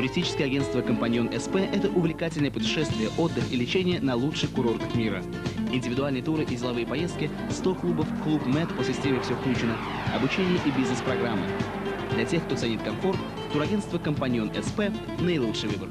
Туристическое агентство «Компаньон СП» – это увлекательное путешествие, отдых и лечение на лучших курортах мира. Индивидуальные туры и деловые поездки, 100 клубов, клуб МЭД по системе «Все включено», обучение и бизнес-программы. Для тех, кто ценит комфорт, турагентство «Компаньон СП» – наилучший выбор.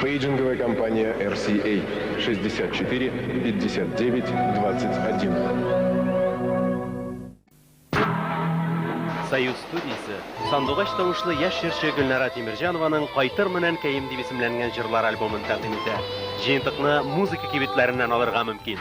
Пейджинговая компания RCA 64 59 21. Союз студиясе сандугач тавышлы яшь җырчы Гөлнара Тимерҗанованың Кайтырмын әнкәем дип исемләнгән җырлар альбомын тәкъдим итә. Җыентыкны музыка кибетләреннән алырга мөмкин.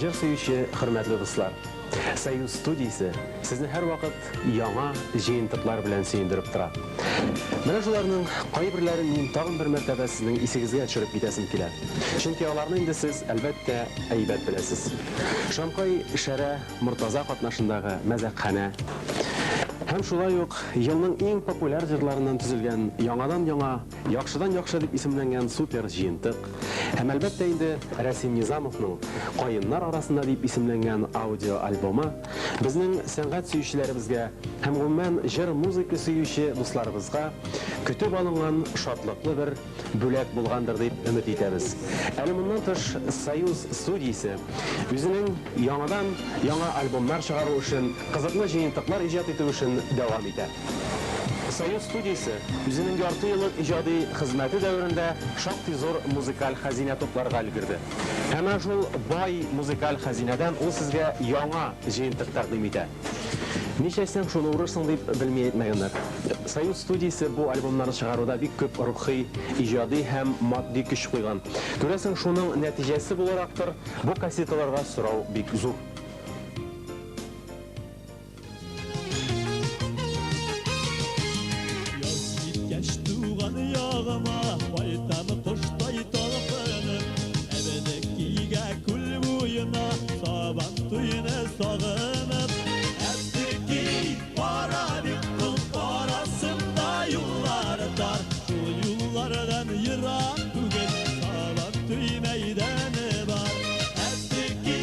Җыр сөюче хөрмәтле дуслар! Союз студиясе сезне һәрвакыт яңа җыентыклар белән сөендереп тора. Менә шуларның кайберләрен мин тагын бер мәртәбә сезнең исегезгә төшереп китәсем килә. Чөнки аларны инде сез, әлбәттә, әйбәт беләсез. Шамкай Шәрә Мортаза катнашындагы Мәзәкханә һәм шулай ук елның иң популяр җырларыннан төзелгән яңадан-яңа Яхшыдан-яхшы дип исемләнгән супер җыентык һәм, әлбәттә инде, Рәсим Низамовның Каеннар арасында дип исемләнгән аудиоальбомы безнең сәнгать сөючеләребезгә һәм, гомумән, җыр-музыка сөюче дусларыбызга көтеп алынган шатлыклы бер бүләк булгандыр дип өмет итәбез. Әле моннан тыш, Союз студиясе үзенең яңадан яңа альбомнар чыгару эшен, кызыклы җыентыклар иҗат итү эшен дәвам итә. Союз студиясе үзенең ярты еллык иҗади хезмәте дәверендә шактый зур музыкаль хәзинә тупларга өлгерде. Һәм әнә шул бай музыкаль хәзинәдән ул сезгә яңа җыентык тәкъдим итә. Ни чәчсәң, шуны урырсың, дип белми әйтмәгәннәр. Союз студиясе бу альбомнарны чыгаруда бик күп рухи, иҗади һәм матди көч куйган. Күрәсең, шуның нәтиҗәсе буларактыр, бу кассеталарга сорау бик зур. Яз җиткәч туган ягыма кайтам коштай талпынып, Әбнекигә күл буена сабан туйны сагынып. Әбнеки кара бик кул арасында юллар тар, шул юллардан ерак түгел сабан туй мәйданы бар. Әбнеки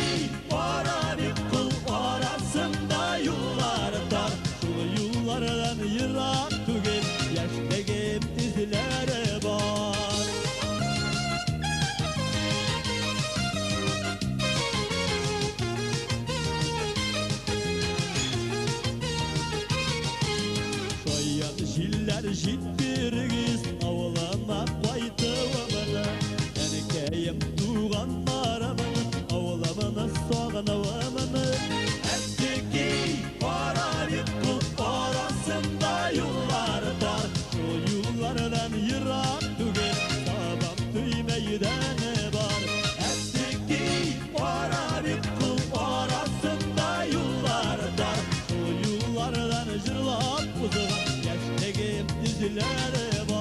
кара бик кул арасында юллар тар, шул юллардан ерак түгел яшьлегем эзләре бар. Шаян җилләр җиткерегез авылыма кайтуымны, әнкәем туганнарымны, авылымны сагынуымны. Әттеки кара бит кул арасында юллар тар, шул юллардан ерак түгел сабан туй мәйданы бар. Әттеки кара бит кул арасында юллар тар, шул юллардан җырлап узган яшьлегем эзләре бар.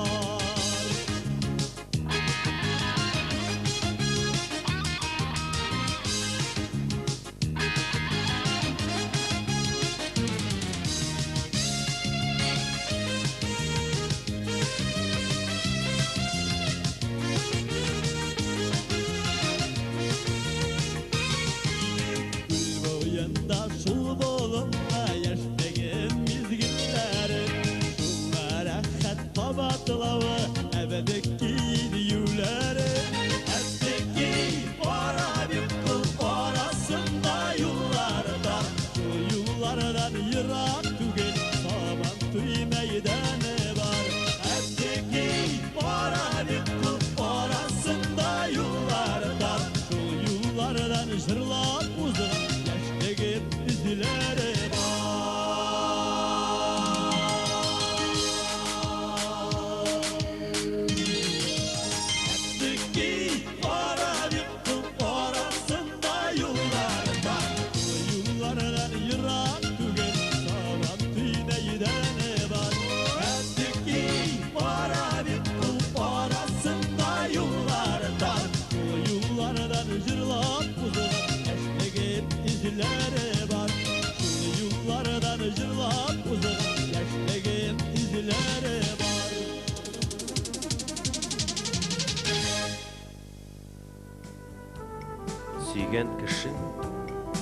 Әтки Карабикул арасында юллар бар. Юллардан ерак түгел, Сабантуй мәйданы бар. Әтки Карабикул арасында юллар бар. Юллардан җырлап узган яшьлегем изләре бар. Шул юллардан җырлап узган яшьлегем изләре бар. Сөйгән кешем,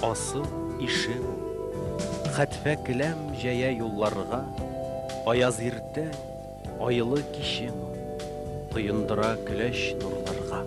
асыл ишем, Хәтфә келәм җәя юлларга, Аяз иртә, айлы кичем, Коендыра көләч нурларга.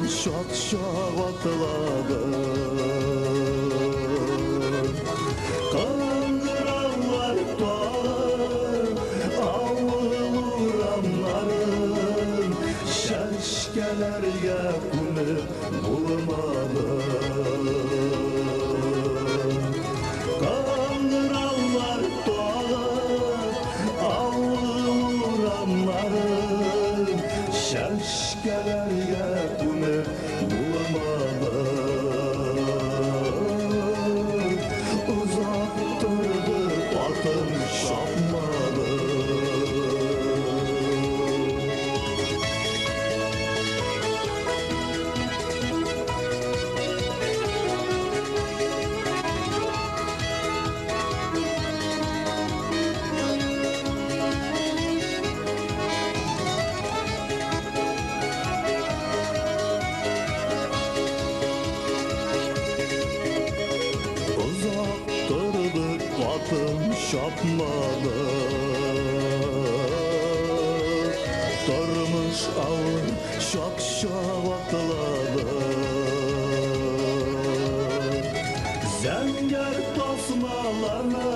чак-чак атлады. Кыңгыраулар тагы авыл урамнарын чәчкәләргә күмеп булмады. Кыңгыраулар тагы авыл урамнарын чәчкәләргә күмеп булмады. Озак торды атым чапмады. Uzak durdu atım çapmadı. Durmuş ağır şak şak atladı. Zəngər tasmalarını,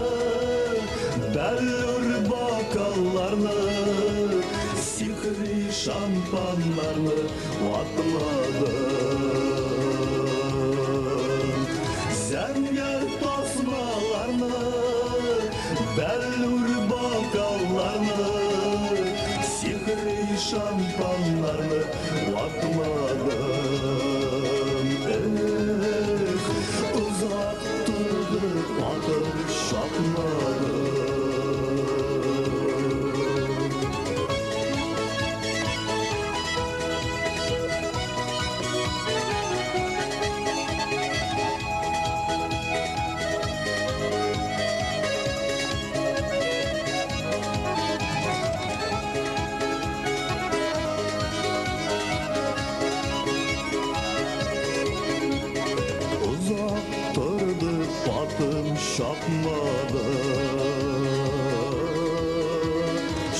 bellur bakallarını, sihri şampanlarını atladı. Zəngər tasmalarını, bellur bakallarını, sihri şampanlarını atladım. Eh, uzak durdu atım çapmadı. Uzak durdu atım çapmadı.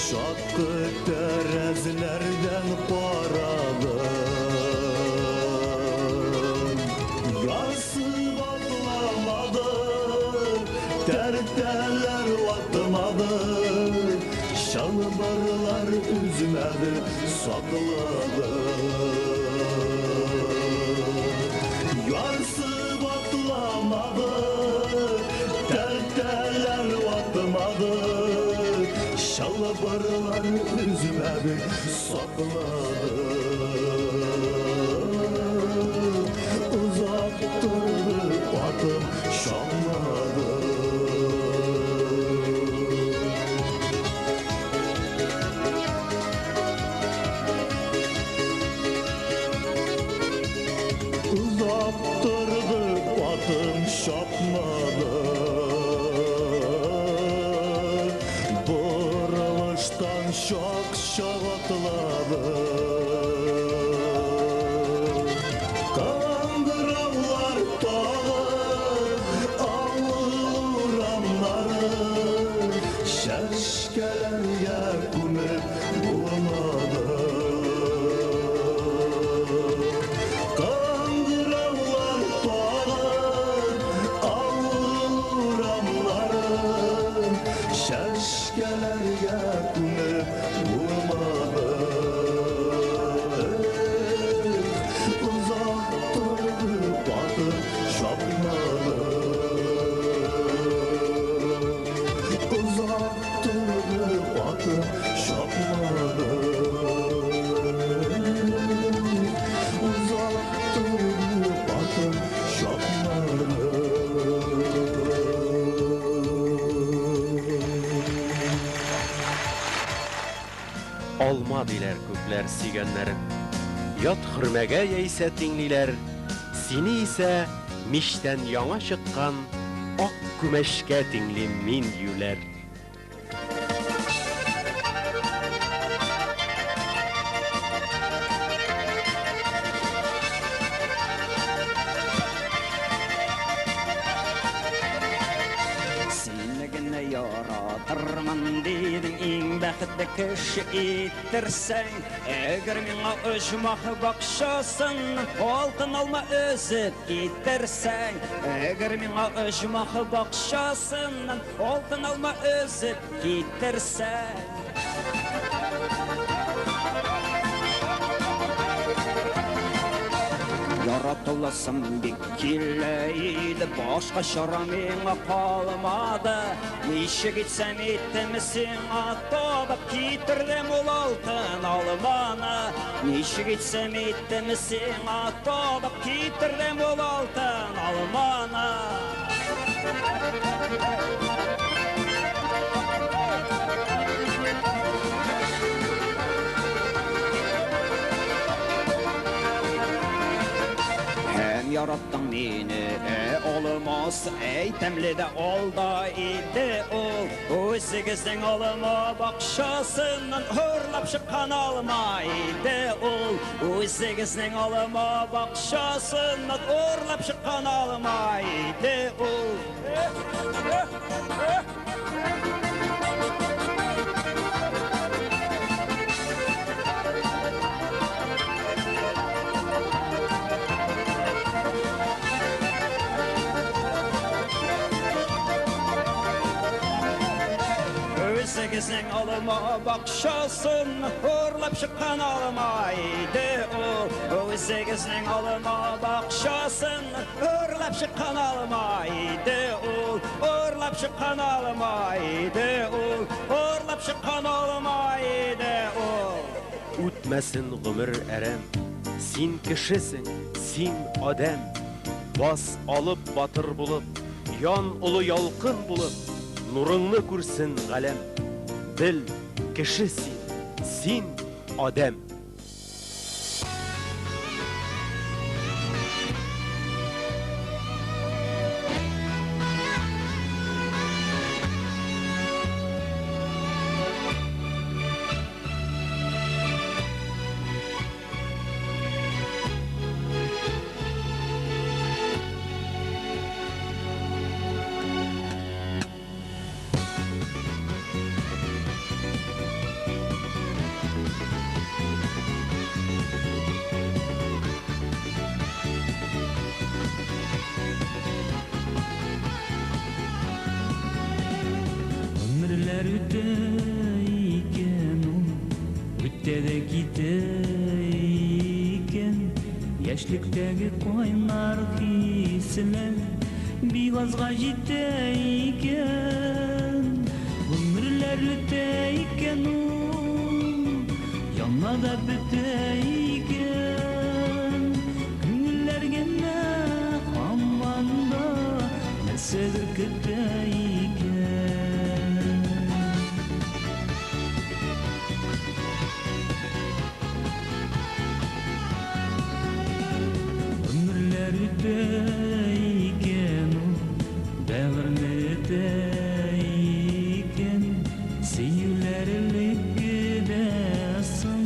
Şakkı terazilerden paradı. Yarsı atlamadı, terteler atmadı. Şalvarlar üzmedi, sakladı. Yarsı atlamadı, terteler atmadı. Şalvarlar üzmedi, sakladı. Uzak durdu atım şanladı. Uzak durdu atım çapmadı. Buruluştan şak şak atladı. Kangıravlar tağı avul uramları şeşkelerge kumip bulmadı. Kangıravlar tağı avul uramları şeşkelerge kumip bulmadı. Uzak durdu atım çapmadı. Uzak durdu atım çapmadı. Uzak durdu atım çapmadı. Алма диләр күпләр сөйгәннәрен. Ят хөрмәгә яисә тиңлиләр, сине исә мичтән яңа чыккан ак күмәчкә тиңлим мин юләр. Сине генә яратырмын дидең, иң бәхетле Бәхетле кеше иттерсәң, әгәр миңа оҗмах бакчасыннан алтын алма өзеп китерсәң, әгәр миңа оҗмах бакчасыннан алтын алма өзеп китерсәң. Яратыласым бик килә иде, башка чара миңа калмады. Ничек итсәм иттем сиңа табып, китердем ул алтын алманы. Ничек итсәм иттем сиңа табып, китердем ул алтын алманы. Һәм яраттың мине, олымас, әй тәмле дә алда иде ул. Үзегезнең алма бакчасыннан урлап чыккан алма иде ул. Үзегезнең алма бакчасыннан урлап чыккан алма иде ул. Үзегезнең алма бакчасын урлап чыккан алма иде ул. Үзегезнең алма бакчасын урлап чыккан алма иде ул. Урлап чыккан алма иде ул. Урлап чыккан алма иде ул. Үтмәсен гомер әрәм, син кешесең, син адәм. Бас алып батыр булып, ян олы ялкын булып, нурыңны күрсен галәм. Бел, кеше син, син адәм. Гомерләр үтә икән ул, үтә дә китә икән. Яшьлектәге кайнар хисләр бик азга җитә икән. Гомерләр үтә икән ул, яна да бетә икән. Күңелләр генә һаман да нәрсәдер көтә икән. Гомерләр үтә икән ул, бәгырьне өтә икән. Сөюләр элеккедә соң,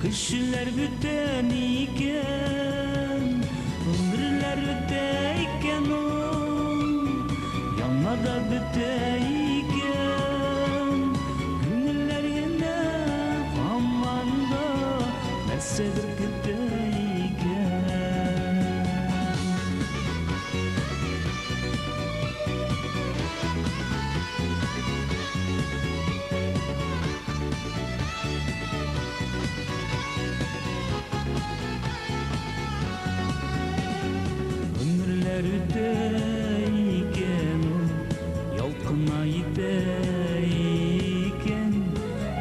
кешеләр бүтән икән. Гомерләр үтә икән ул, яна да бетә икән. Күңелләр генә һаман да нәрсәдер көтә икән. Гомерләр үтә икән ул, ялкынга җитә икән.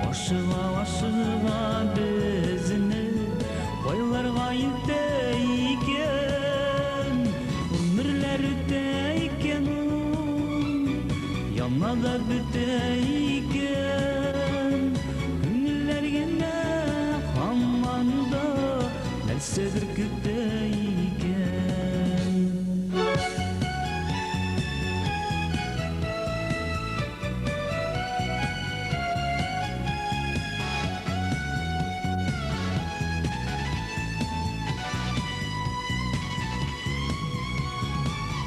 Ашыга, ашыга безне кайларга илтә икән. Гомерләр үтә икән ул, яна да бетә икән. Күңелләр генә һаман да нәрсәдер көтә икән.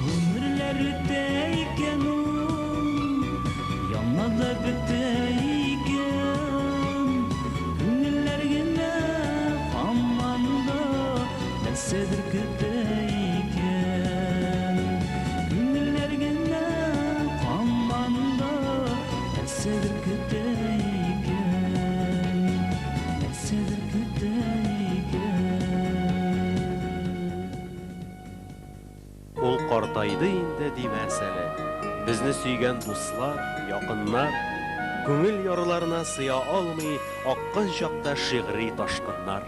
Гомерләр үтә икән ул, яна да бетә икән. көтә икән. Күңелләр генә һаман да нәрсәдер көтә икән. Нәрсәдер көтә икән. Ул картайды инде димәс әле. Безне сөйгән дуслар, якыннар, күңел яраларына сыя алмый аккан чакта шигъри ташкыннар.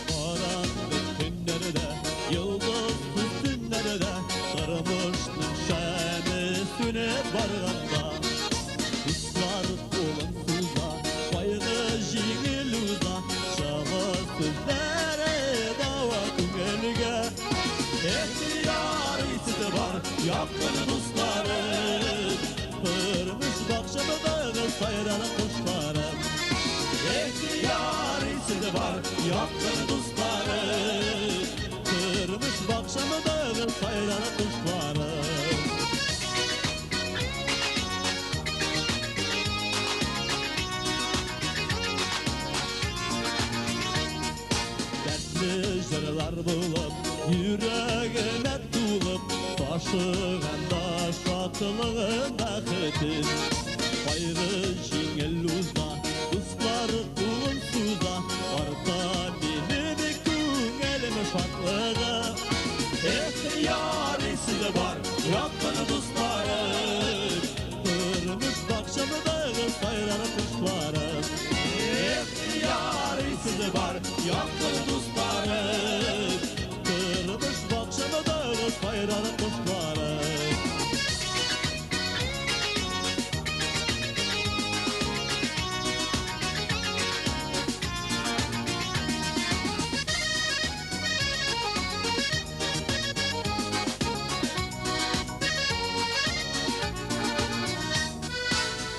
Karanlık günlerde, yıldızsız tünlerde, Kırmıştın şemi sönüp barganda. Dostlar kolun suza, kaygı jeňil uza, Şaga sözlere dava köňelge. Ihtiyar isi bar, yakın dostları, Kırmış bakşamda sayran kuşları. İhtiyar isi var, yakın dostları, Kırmış bakşamda sayran kuşları. Dertli jırlar bulup, yüreğime tulup, Taşığanda şatlığın bəxtin. Kaygı jeňil uza, dostlar kulun suza, Arta benim köňelim şatlığı. İhtiyar isi var, yakın dostları, Kırmış bakşamda sayran kuşları. İhtiyar isi var, yakın dostları, Kırmış bakşamda sayran kuşları.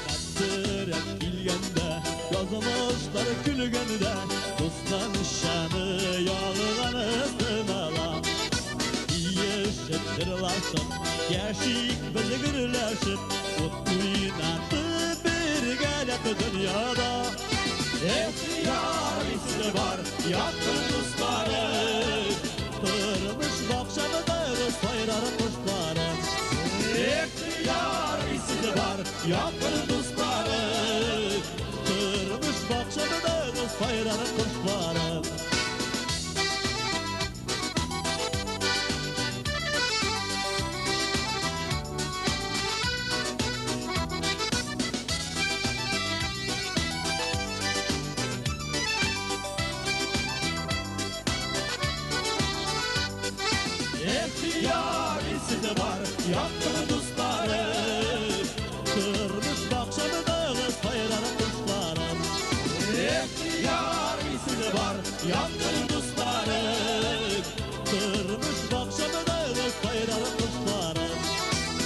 Hasret kilgende, yazmışlar külgende, Dosttan şanı yağlanı sınala. Yiyişip tırlaşıp, yaşık biz gürleşip, Ot oynattı birgelep dünyada. İhtiyar isi var, yakın dostları, Kırmış bakşamda sayrar kuşları. İhtiyar isi var, yakın dostları, Kırmış bakşamda sayrar kuşları. İhtiyar isi var, yakın dostları, Kırmış bakşamda sayrar kuşları. İhtiyar isi var, yakın dostları, Kırmış bakşamda sayrar kuşları.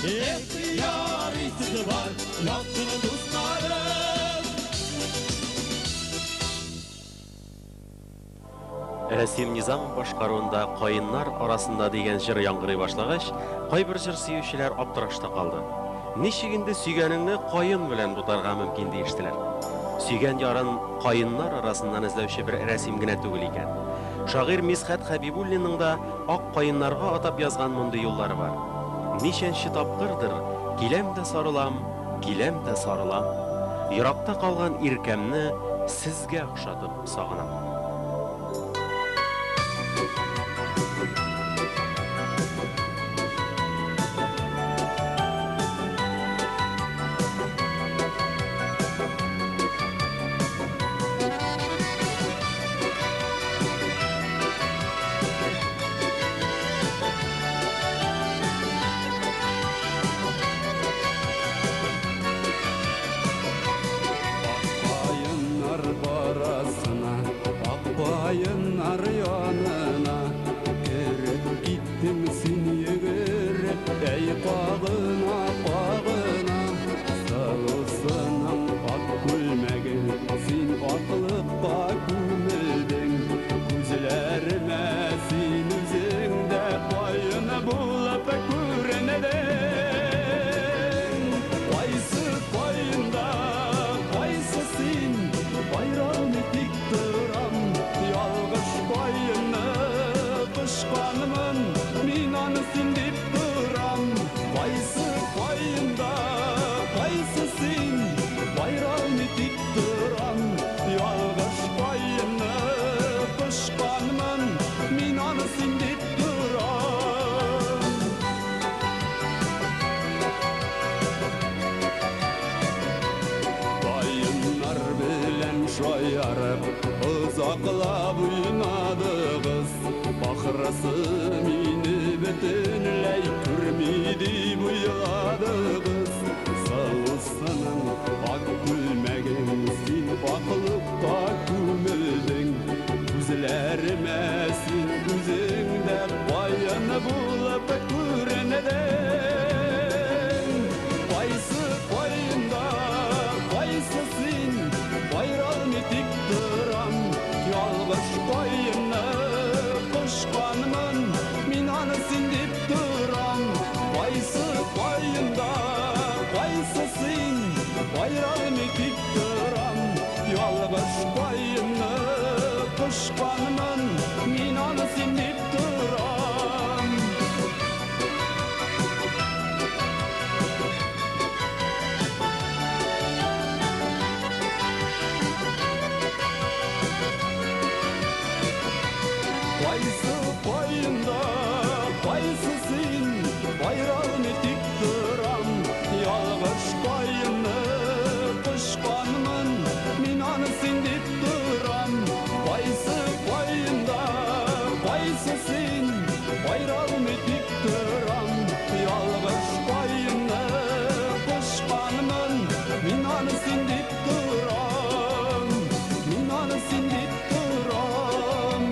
İhtiyar isi var, yakın dostları. Рәсим Низамов башкаруында «Каеннар арасында» дигән җыр яңгырый башлагач, кайбер җыр сөючеләр аптырашта калды. Ничек инде сөйгәнеңне каен белән бутарга мөмкин диештеләр. Сөйгән ярын каеннар арасыннан эзләүче бер Рәсим генә түгел икән. Шагыйрь Мисхәт Хәбибуллинның да ак каеннарга атап язган мондый юллары бар. Ничәнче тапкырдыр киләм дә сарылам, киләм дә сарылам. Еракта калган иркәмне сезгә охшатып сагынам. Kayınlar barasına син, Байралмый тик торам. Ялгыш каенны кочканмын, мин аны син дип торам. Кайсы каенда, кайсы син, Байралмый тик торам. Ялгыш каенны кочканмын, мин аны син дип торам. Каеннар белән шаярып, озаклап уйнадыгыз. Ахрысы мине бөтенләй күрми дип уйладыгыз. Сылусының ак күлмәген син аклыкка күмелдең. Күзләремә син үзең дә каен булып күрендең. Кайсы каенда, кайсы син, Байралмый тик торам. Ялгыш каенны кочканмын, мин аны син дип торам. Кайсы каенда, кайсы син, Байралмый тик торам. Ялгыш каенны кочканмын, мин аны син дип торам. Кайсы каенда, кайсы син, Байралмый тик торам. Ялгыш каенны кочканмын, мин аны син дип торам. Кайсы каенда, кайсы син, Байралмый тик торам. Ялгыш каенны кочканмын, мин аны син дип торам. Мин аны син дип торам.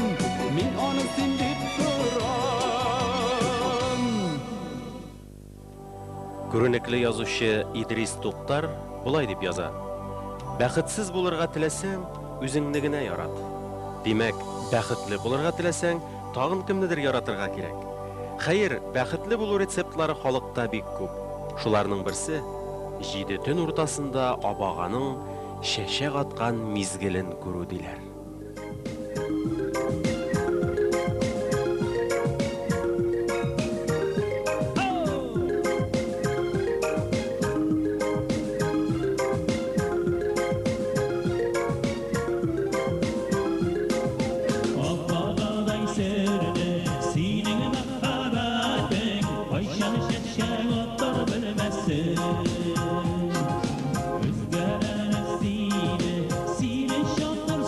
Мин аны син дип торам. Күренекле язучы Идрис Туктар болай дип яза. Бәхетсез булырга теләсәң, үзеңне генә ярат. Димәк, бәхетле булырга теләсәң, тагын кемнедер яратырга кирәк. Хәер, бәхетле булу рецептлары халыкта бик күп. Шуларның берсе җиде төн уртасында абаганың чәчәк аткан мизгелен күрү диләр. Апагадай серле синең мәхәббәтең, кайчан чәчәк атар белмәссең. Өзгәләнеп сине, сине чатыр.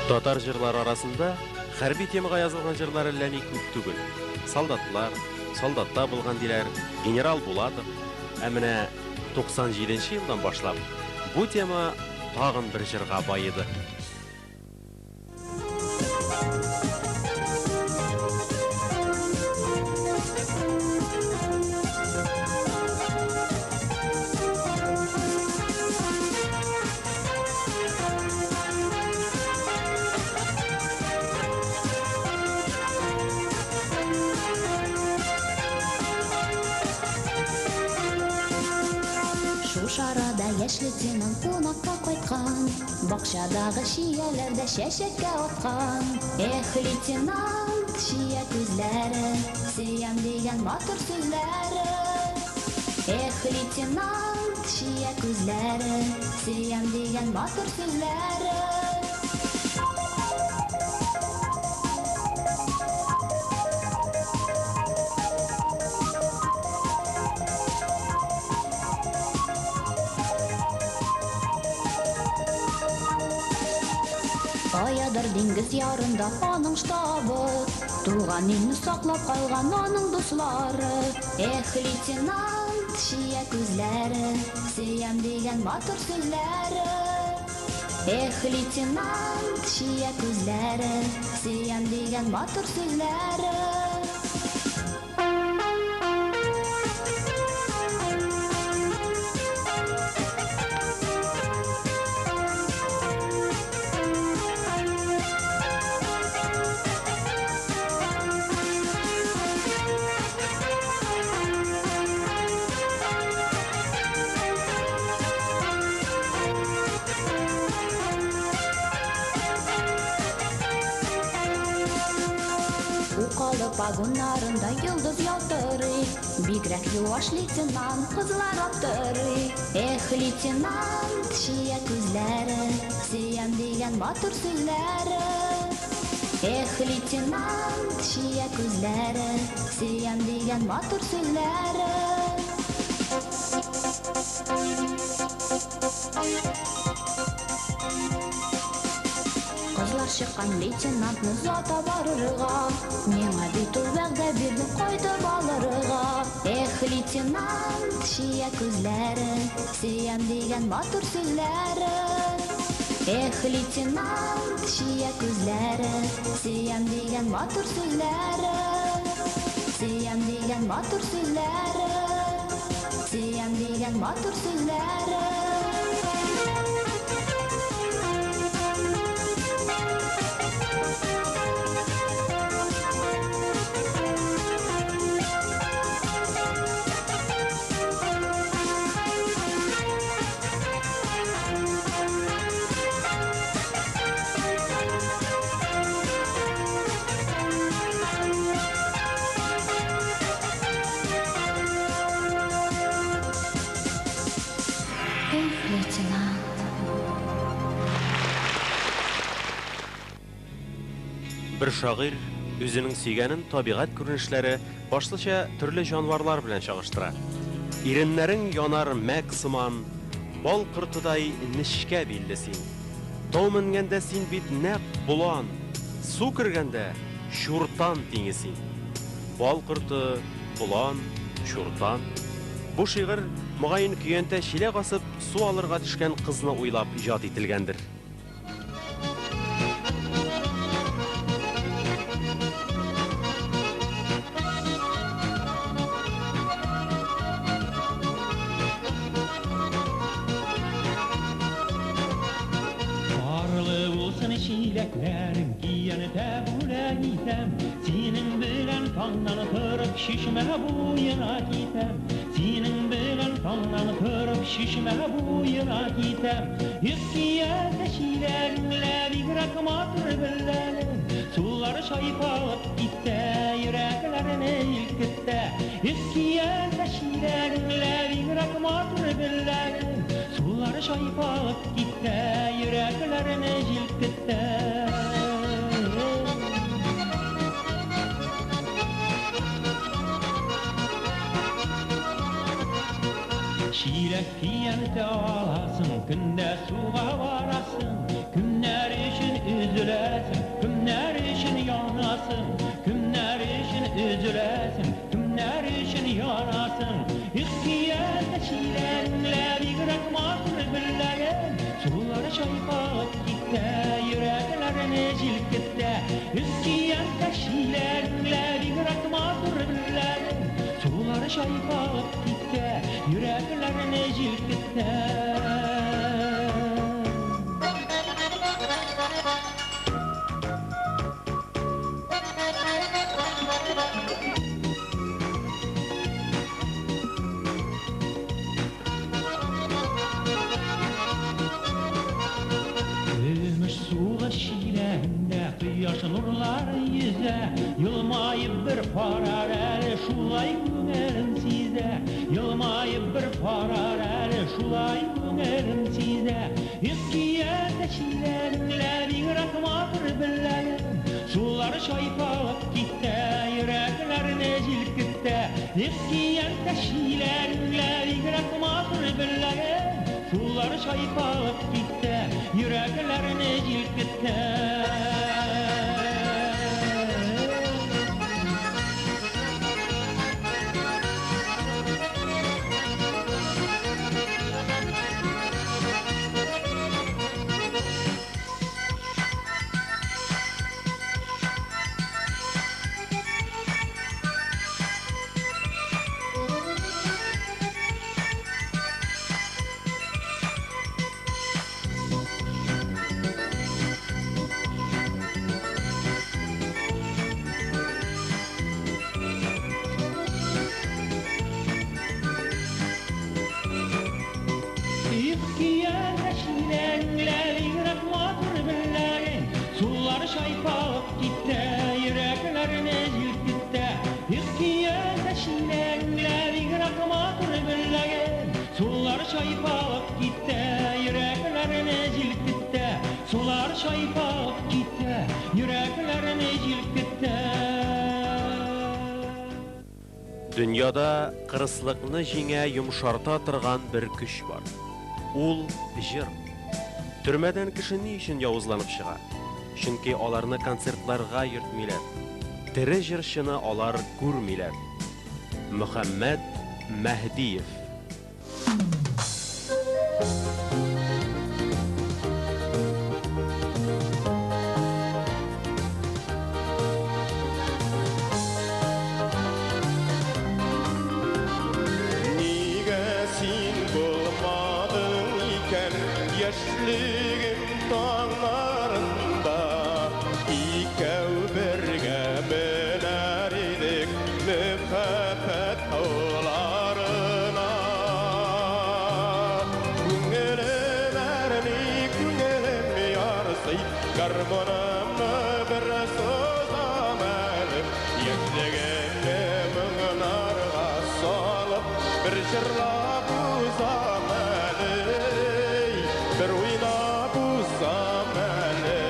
Татар җырлары арасында хәрби темага язылган җырлар әллә ни күп түгел. Солдатлар, солдатта булган диләр, генерал Булатов. Ә менә 97 нче елдан башлап бу тема тагын бер җырга баеды. Шушы арада яшь лейтенант кунакка кайткан, Бакчадагы чияләр дә чәчәккә аткан. Эх, лейтенант, чия күзләре, Сөям дигән матур сүзләре. Эх, лейтенант, чия күзләре, Сөям дигән матур сүзләре. Каядыр диңгез ярында аның штабы, Туган илне саклап калган аның дуслары. Эх, лейтенант, чия күзләре, Сөям дигән матур сүзләре. Эх, лейтенант, чия күзләре, Сөям дигән матур сүзләре. Укалы погоннарында йолдыз ялтырый, Бигрәк юаш лейтенант, кызлар аптырый. Эх, лейтенант, чия күзләре, Сөям дигән матур сүзләре. Эх, лейтенант, чия күзләре, Сөям дигән матур сүзләре. Кызлар чыккан лейтенантны озата барырга, Миңа бит ул вәгъдә бирде кайтып алырга. Эх, лейтенант, чия күзләре, Сөям дигән матур сүзләре. Эх, лейтенант, чия күзләре, Сөям дигән матур сүзләре. Сөям дигән матур сүзләре. Сөям дигән матур сүзләре. Эх, лейтенант. Бер шагыйрь үзенең сөйгәнен табигать күренешләре, башлыча төрле җанварлар белән чагыштыра. Иреннәрең янар мәк сыман, бал кортыдай нечкә билле син. Тау менгәндә син бит нәкъ болан, су кергәндә чуртан тиңе син. Бал корты, болан, чуртан. Бу шигырь, мөгаен, көянтә чиләк асып, су алырга төшкән кызны уйлап иҗат ителгәндер. Парлы булсын чиләкләрең, көянтә бүләк итәм. Синең белән таңнан торып чишмә буена китәм. Синең белән таңнан торып чишмә буена китәм. Йөз көянтә чиләгеңлә бигрәк матур беләле. Сулар чайпалып китә, йөрәкләрне илкетә. Йөз көянтә чиләгеңлә бигрәк матур беләле. Сулар чайпалып китә, йөрәкләрне җилкетә. Чиләк көянтә аласың, көндә суга барасың. Кемнәр өчен Өзеләсең, кемнәр өчен янасың? Кемнәр өчен өзеләсең, кемнәр өчен янасың? Ихтиярда чиләңлә бигрәк матур гөлләрем, сулар чайкап китә, йөрәкләрне җилкетә. Ихтиярда чиләңлә бигрәк матур гөлләрем, сулар чайкап китә, йөрәкләрне җилкетә. Көмеш сулы чиләгендә кояш нурлары йөзә, елмаеп бер карар әле, шулай күңелем сизә. Елмаеп бер карар әле, шулай күңелем сизә. Ихтиярда чиләгеңлә бигрәк матур гөлләрем, сулар чайкалып китә, йөрәкләрне җилкетә. Ихтиярда чиләгеңлә бигрәк матур гөлләрем, сулар чайкалып китә, йөрәкләрне җилкетә. Ихтиярда чиләңлә бигрәк матур гөлләрем, сулар чайкалып китә, йөрәкләрне җилкетә. Ихтиярда чиләңлә бигрәк матур гөлләрем, сулар чайкалып китә, йөрәкләрне җилкетә. Сулар чайкалып китә, йөрәкләрне җилкетә. Дөньяда кырыслыкны җиңә, йомшарта торган бер көч бар. Ул җыр. Төрмәдән кеше ни өчен явызланып чыга? Чөнки аларны концертларга йөртмиләр. Тере җырчыны алар күрмиләр. Мөхәммәт Мәһдиев. Нигә син булмадың икән яшьлегем таңнарында? Икәү бергә менәр идек мәхәббәт тауларына. Күңелем әрни, күңелем ярсый, гармунымны бер сузам әле. Яшьлегемне моңнарга салып, бер җырлап узам әле, бер уйнап узам әле.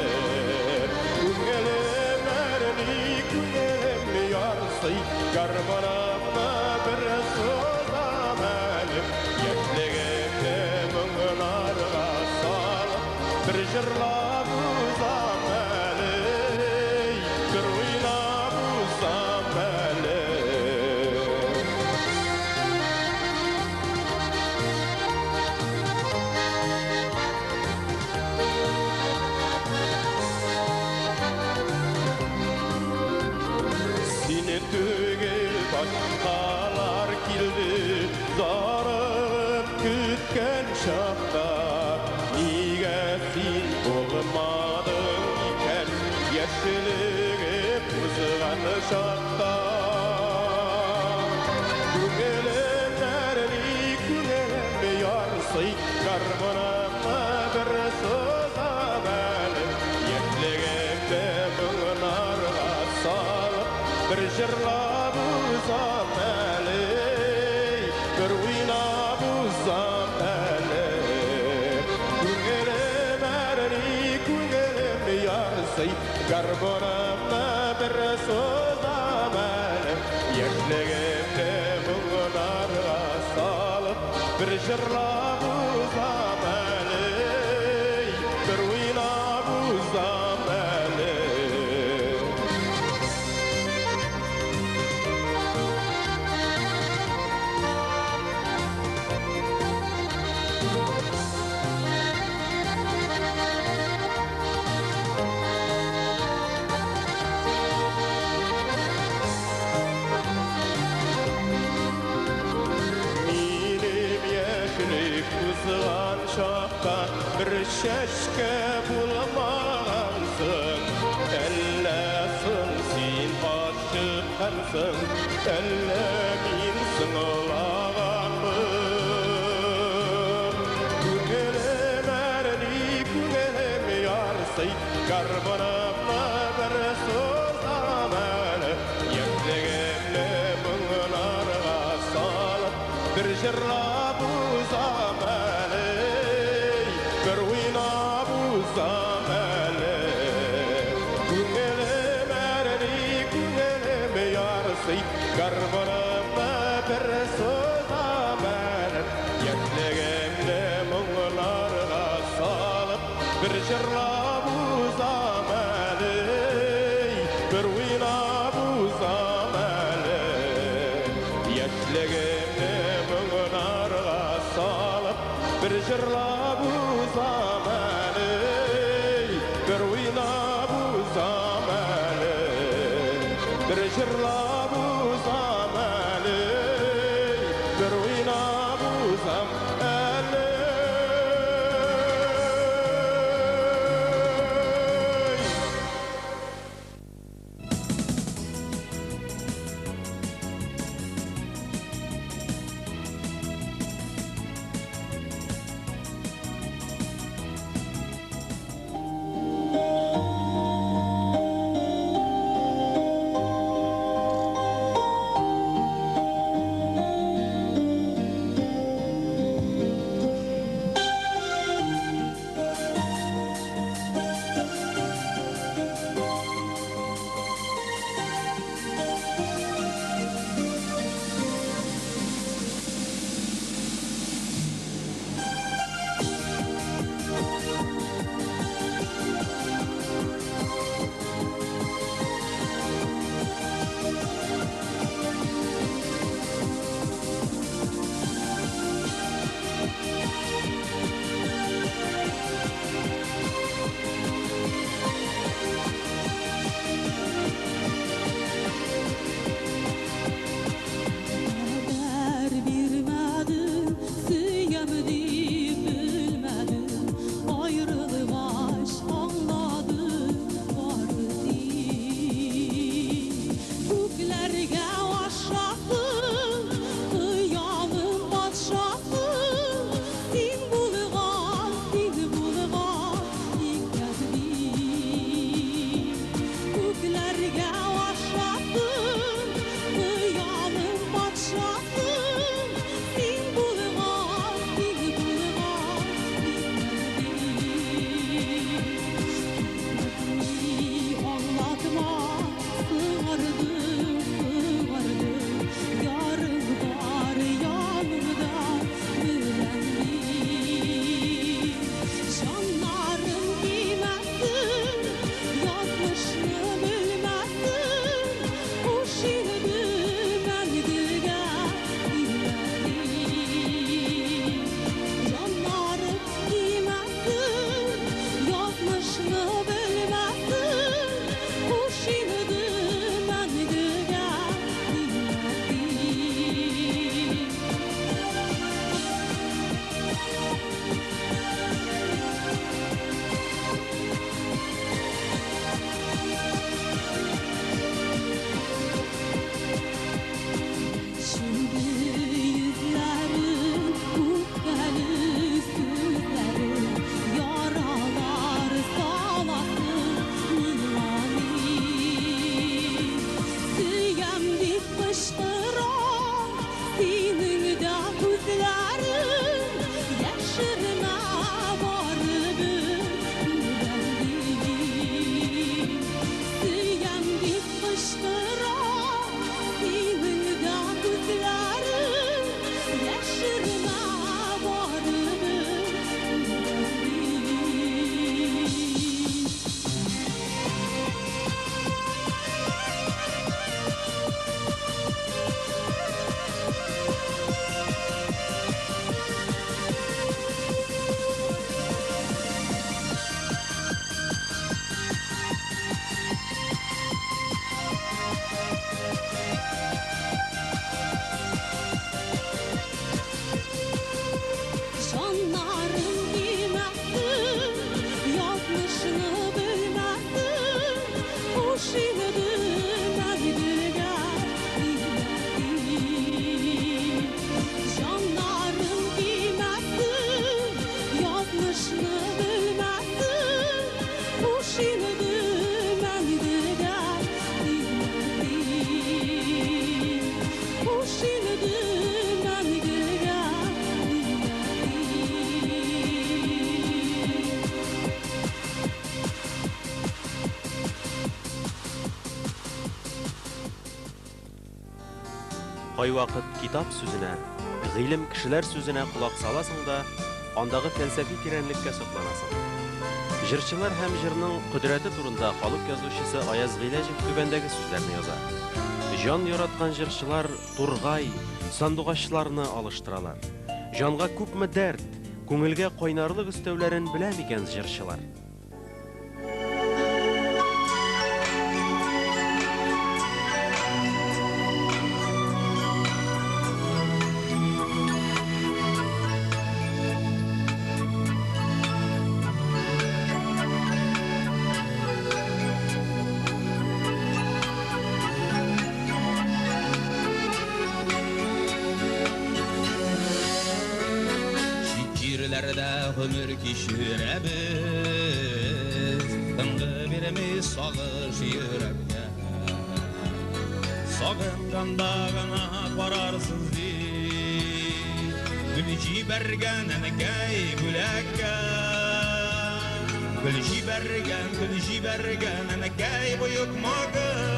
Күңелем әрни, күңелем ярсый, гармунымны бер сузам әле. Яшьлегемне моңнарга салып, бер җырлап узам әле, бер уйнап узам әле. Сине түгел башкалар килде, зарыгып көткән чакта. Нигә син булмадың икән яшьлегем узган чакта? Күңелем әрни, күңелем ярсый, гармунымны бер сузам әле. Яшьлегемне моңнарга салып, бер җырлап узам әле, бер уйнап узам әле. Күңелем әрни, күңелем ярсый, гармунымны бер сузам әле. Яшьлегемне моңнарга салып, бер җырлап узам әле, бер уйнап узам. Яфракта бер чәчкә булмагансың. Әллә соң син ачыккансың, әллә мин соңлаганмын. Күңелем әрни, күңелем ярсый, гармунымны бер сузам әле. Яшьлегемне моңнарга салып, бер җырлап узам әле, бер уйнап узам әле. Күңелем әрни, күңелем ярсый, гармунымны бер сузам әле. Яшьлегемне моңнарга салып, бер җырлап узам әле, бер уйнап узам әле. Яшьлегемне моңнарга салып, бер җырлап узам әле, бер уйнап узам әле. Бер җырлап узам әле, бер уйнап узам әле. Кайвакыт китап сүзенә, гыйлем кешеләр сүзенә колак саласың да, андагы фәлсәфи тирәнлеккә сокланасың. Җырчылар һәм җырның кодрәте турында халык язучысы Аяз Гыйләҗев түбәндәге сүзләрне яза. Җан яраткан җырчылар тургай, сандугачларны алыштыралар. Җанга күпме дәрт, күңелгә кайнарлык өстәүләрен белә микән җырчылар? Чит җирләрдә гомер кичерәбез, Тынгы бирми сагыш йөрәккә. Сагынганда гына карарсыз дип, Гөл җибәргән әнкәй бүләккә. Гөл җибәргән, гөл җибәргән әнкәй боекмагыз.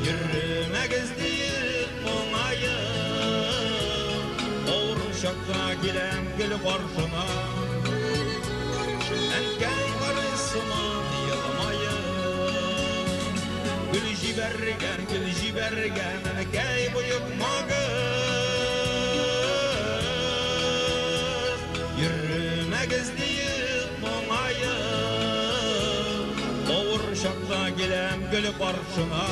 Йөрмәгез диеп моңаеп, Авыр чакта киләм гел каршыңа. Әнкәй карый сыман елмаеп. Гөл җибәргән, гөл җибәргән әнкәй боекмагыз. Йөрмәгез диеп моңаеп, Авыр чакта киләм гел каршыңа.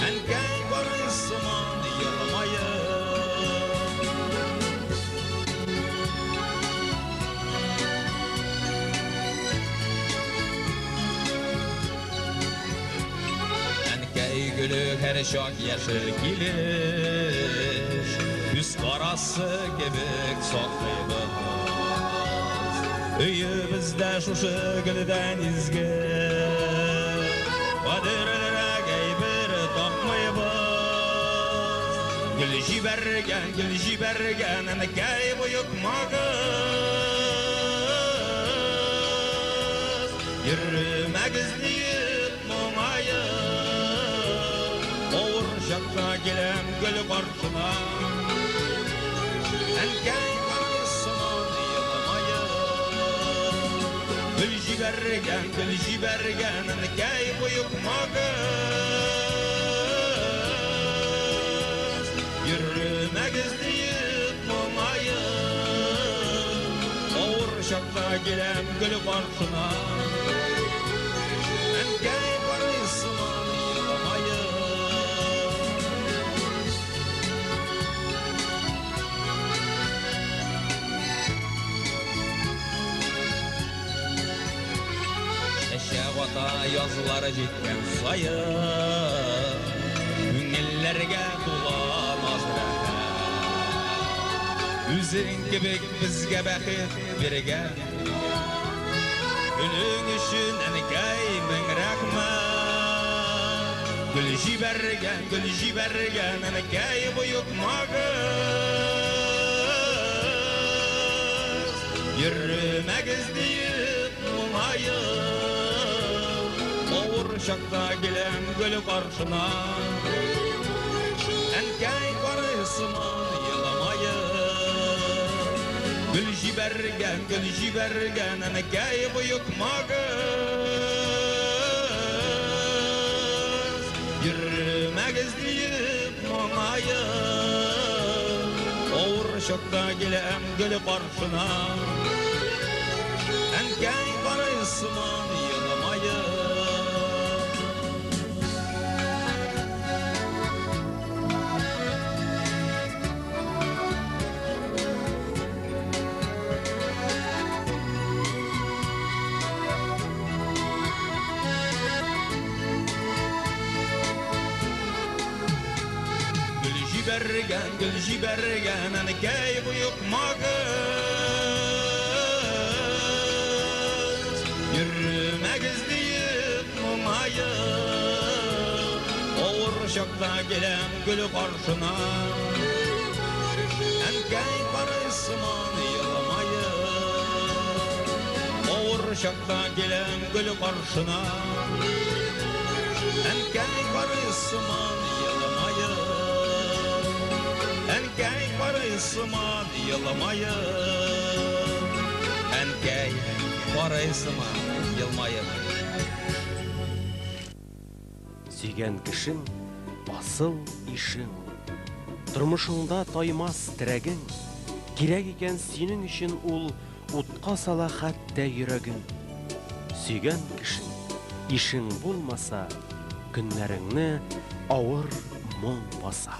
Әнкәй карый сыман елмаеп. Әнкәй гөле һәр чак яшел килеш, Күз карасы кебек саклыйбыз. Өебездә шушы гөлдән изге, Кадерлерәк әйбер тапмыйбыз. Гөл җибәргән, гөл җибәргән әнкәй боекмагыз. Йөрмәгез диеп моңаеп, Авыр чакта киләм гөл каршына. Әнкәй карый сыман елмаеп. Гөл җибәргән, гөл җибәргән әнкәй боекмагыз. Йөрмәгез диеп моңаеп, Авыр чакта киләм гөл каршына. Әнкәй карый сыман елмаеп. Чәчәк ата язлары җиткән саен, Күңелләргә тула наз рәхәт. Үзең кебек безгә бәхет биргән Гөлең өчен әнкәй мең рәхмәт. Гөл җибәргән, гөл җибәргән әнкәй боекмагыз. Йөрмәгез диеп моңаеп, Авыр чакта киләм гөл каршына. Әнкәй карый сыман елмаеп. Гөл җибәргән, гөл җибәргән әнкәй боекмагыз. Йөрмәгез диеп моңаеп, Авыр чакта киләм гөл каршына. Әнкәй карый сыман елмаеп. Гөл җибәргән, гөл җибәргән әнкәй боекмагыз. Йөрмәгез диеп моңаеп, Авыр чакта киләм гөл каршына. Әнкәй карый сыман елмаеп. Авыр чакта киләм гөл каршына. Әнкәй карый сыман елмаеп. Әнкәй карый сыман елмаеп. Әнкәй карый сыман елмаеп. Сөйгән кешең, асыл ишең. Тормышыңда таймас терәгең. Кирәк икән синең өчен ул утка сала хәтта йөрәген. Сөйгән кешең, ишең булмаса, көннәреңне авыр моң баса.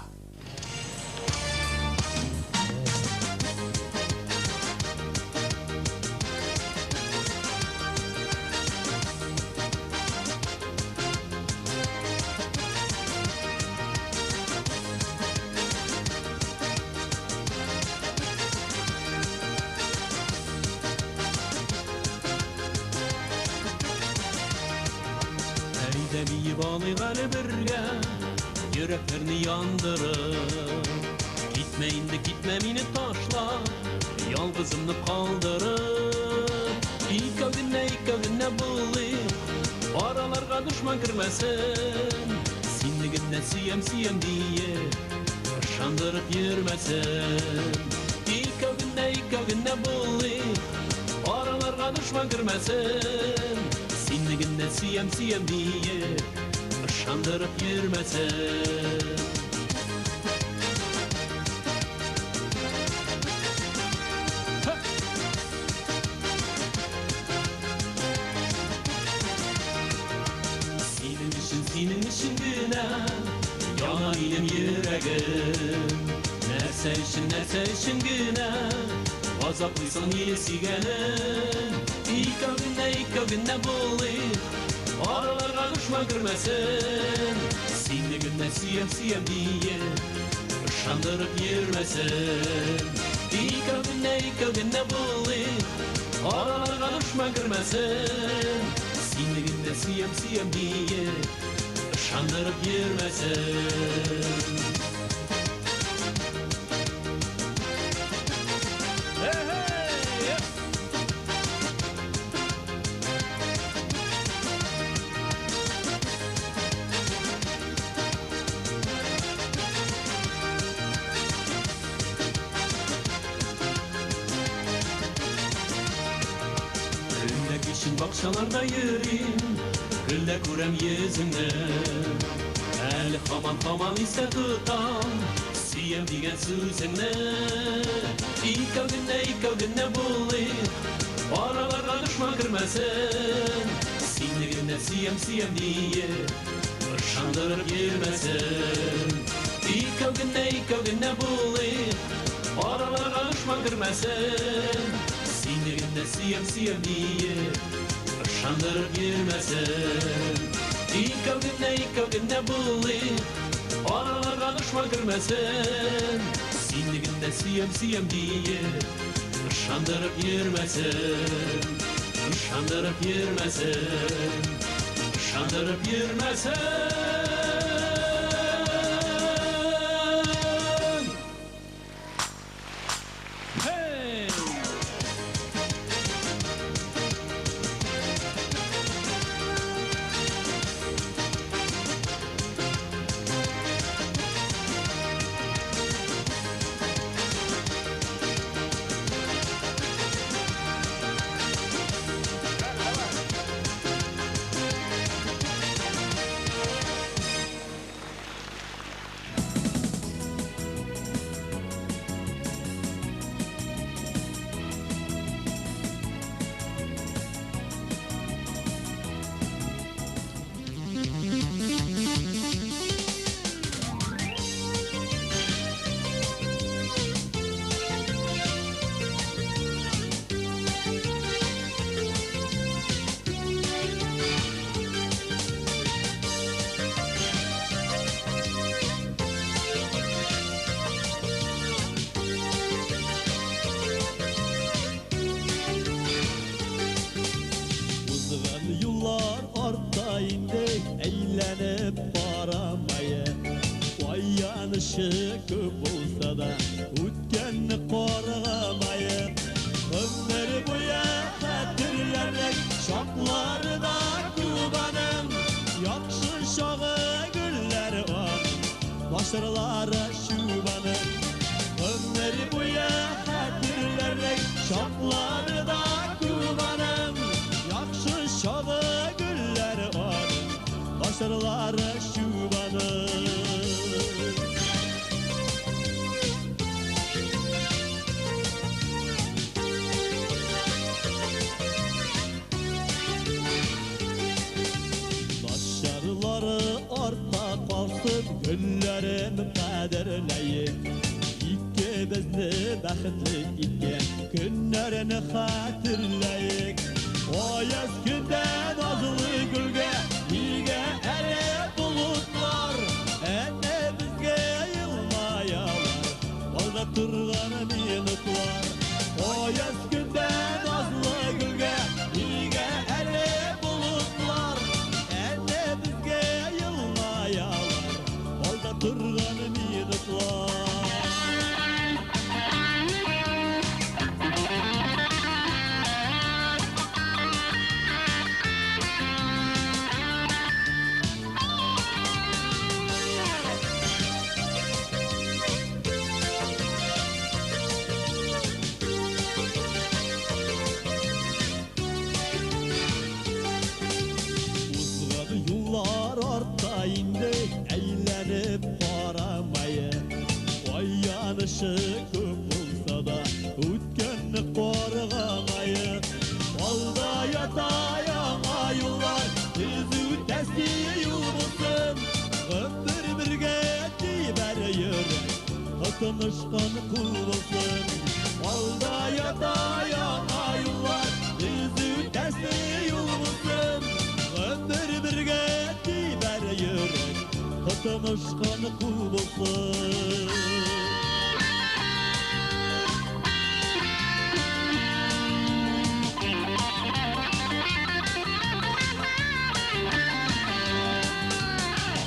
Әйдә биеп алыйк әле бергә, йөрәкләрне яндырып. Китмә инде, китмә мине ташлап, ялгызымны калдырып. Икәү генә, икәү генә булыйк, араларга дошман кермәсен. Сине генә сөям, сөям диеп, ышандырып йөрмәсен. Икәү генә, икәү генә булыйк, араларга дошман кермәсен. Сине генә сөям, сөям диеп, ышандырып йөрмәсен. Синең өчен, синең өчен генә яна минем йөрәгем. Нәрсә өчен, нәрсә өчен генә газаплыйсың мине сөйгәнем. Икәү генә, икәү генә булыйк, араларга дошман кермәсен. Сине генә сөям, сөям диеп, ышандырып йөрмәсен. Икәү генә, икәү генә булыйк, араларга дошман кермәсен. Сине генә сөям, сөям диеп, ышандырып йөрмәсен. Көн дә кичен бакчаларда йөрим, көн дә күрәм йөзеңне. Әле һаман һаман истә тотам, сөям дигән сүзеңне. Икәү генә, икәү генә булыйк, араларга дошман кермәсен. Сине генә сөям, сөям диеп, ышандырып йөрмәсен. Икәү генә, икәү генә булыйк, араларга дошман кермәсен. Сине генә сөям, сөям диеп, ышандырып йөрмәсен. Икәү генә, икәү генә булыйк, араларга дошман кермәсен. Сине генә сөям, сөям диеп, ышандырып йөрмәсен. Ышандырып йөрмәсен. Ышандырып йөрмәсен. Hey! Узган юллар артта инде, әйләнеп карамаек. Аянышы күп булса да, үткәнне каргамаек. Гомер буе хәтерләрлек чаклары да күп аның. Яхшы чагы Насырлары шубаның. Гомер буе хәтерләрнең чаклары да күп. Яхшы чагы гөлләре аның, насырлары шубаның. Начарлары артта калсын, гөлләрен кадерләйек. Икебезне бәхетле иткән көннәрен хәтерләйек. Аяз көндә назлы гөлгә нигә әле болытлар? Әнә безгә елмаялар алда торган минутлар. Аяз көндә назлы гөлгә нигә әле болытлар? Әнә безгә елмаялар алда торган минутлар. Узган юллар артта инде, әйләнеп карамаек. Аянышы күп булса да, үткәнне каргамаек. Алда ята яңа юллар, тиз үтәсе юл булсын. Гомер бергә тибәр йөрәк, тотынышкан кул булсын. Алда ята яңа юллар, тиз үтәсе юл булсын. Гомер бергә тибәр йөрәк, тотынышкан кул булсын.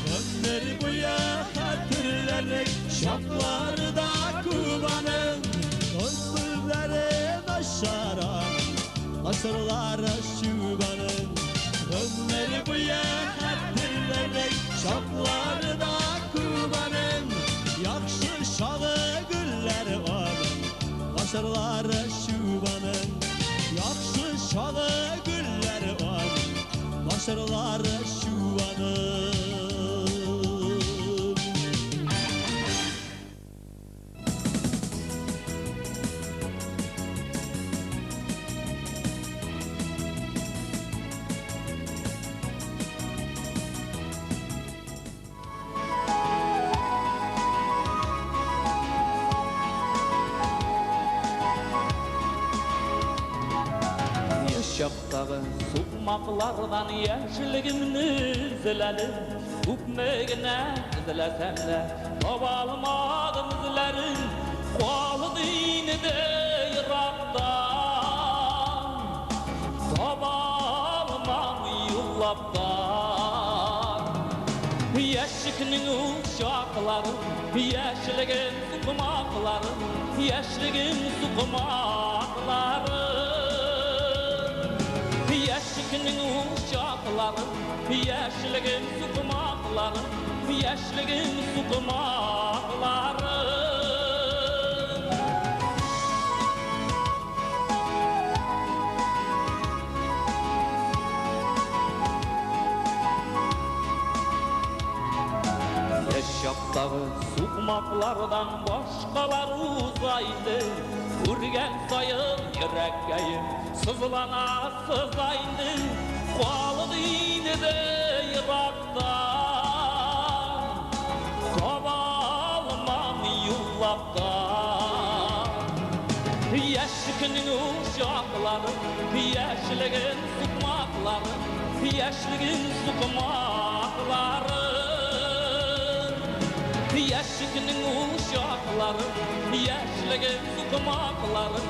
Гомер буе хәтерләрнең чаклары да күп аның. Гомерләре начар аның, насырлары шубаның. Гомер буе хәтерләрнең чаклары да күп аның. Яхшы чагы гөлләре аның, насырлары шубаның. Яхшы чагы гөлләре аның, насырлары шубаның. Чактагы сукмаклардан яшьлегемне эзләдем. Күпме генә эзләсәм дә, таба алмадым эзләрен. Калды инде еракта, таба алмам юллап та. Яшьлекнең ул чаклары, яшьлегем сукмаклары, яшьлегем сукмаклары. Яшьлекнең ул чаклары, яшьлегем сукмаклары, яшьлегем сукмаклары. Яшь чактагы сукмаклардан башкалар уза инде. Күргән саен йөрәккәем сызлана сыза инде. Калды инде еракта, таба алмам юллап та. Яшьлекнең ул чаклары, яшьлегем сукмаклары, яшьлегем сукмаклары. Яшьлекнең ул чаклары, яшьлегем сукмаклары,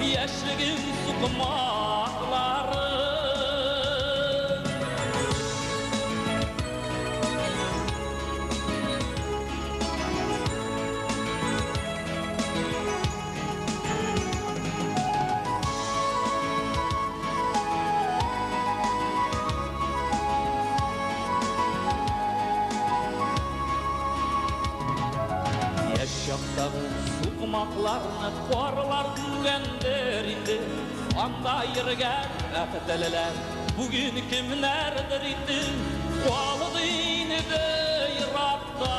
яшьлегем сукмаклары. Чактагы сукмакларны карлар күмгәндер инде. Анда йөргән бәхетлеләр бүген кемнәрдер инде. Калды инде еракта.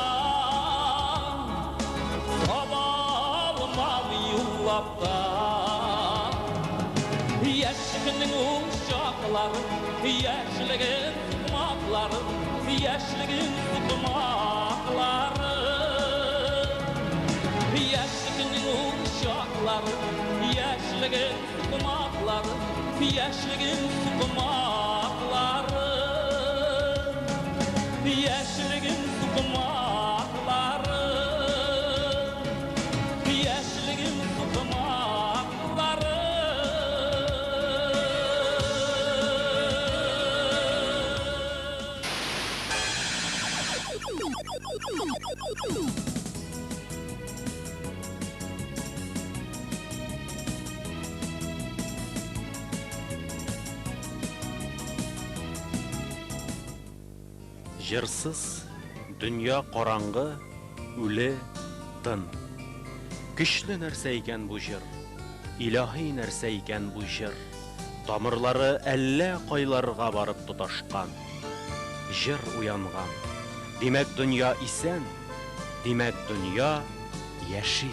Таба алмам юллап та. Яшьлегенең ул чаклары, яшьлеген сукмаклары, яшьлеген сукмаклары. Яшьлегенең ул чаклары, яшьлеген сукмаклары, яшьлеген сукмаклары. Яшьлеген сукмаклары, яшьлеген сукмаклары. Җырсыз дөнья караңгы, үле, тын. Көчле нәрсә икән бу җыр, илаһи нәрсә икән бу җыр. Тамырлары әллә кайларга барып тоташкан. Җыр уянган. Димәк, дөнья исән, димәк, дөнья яши.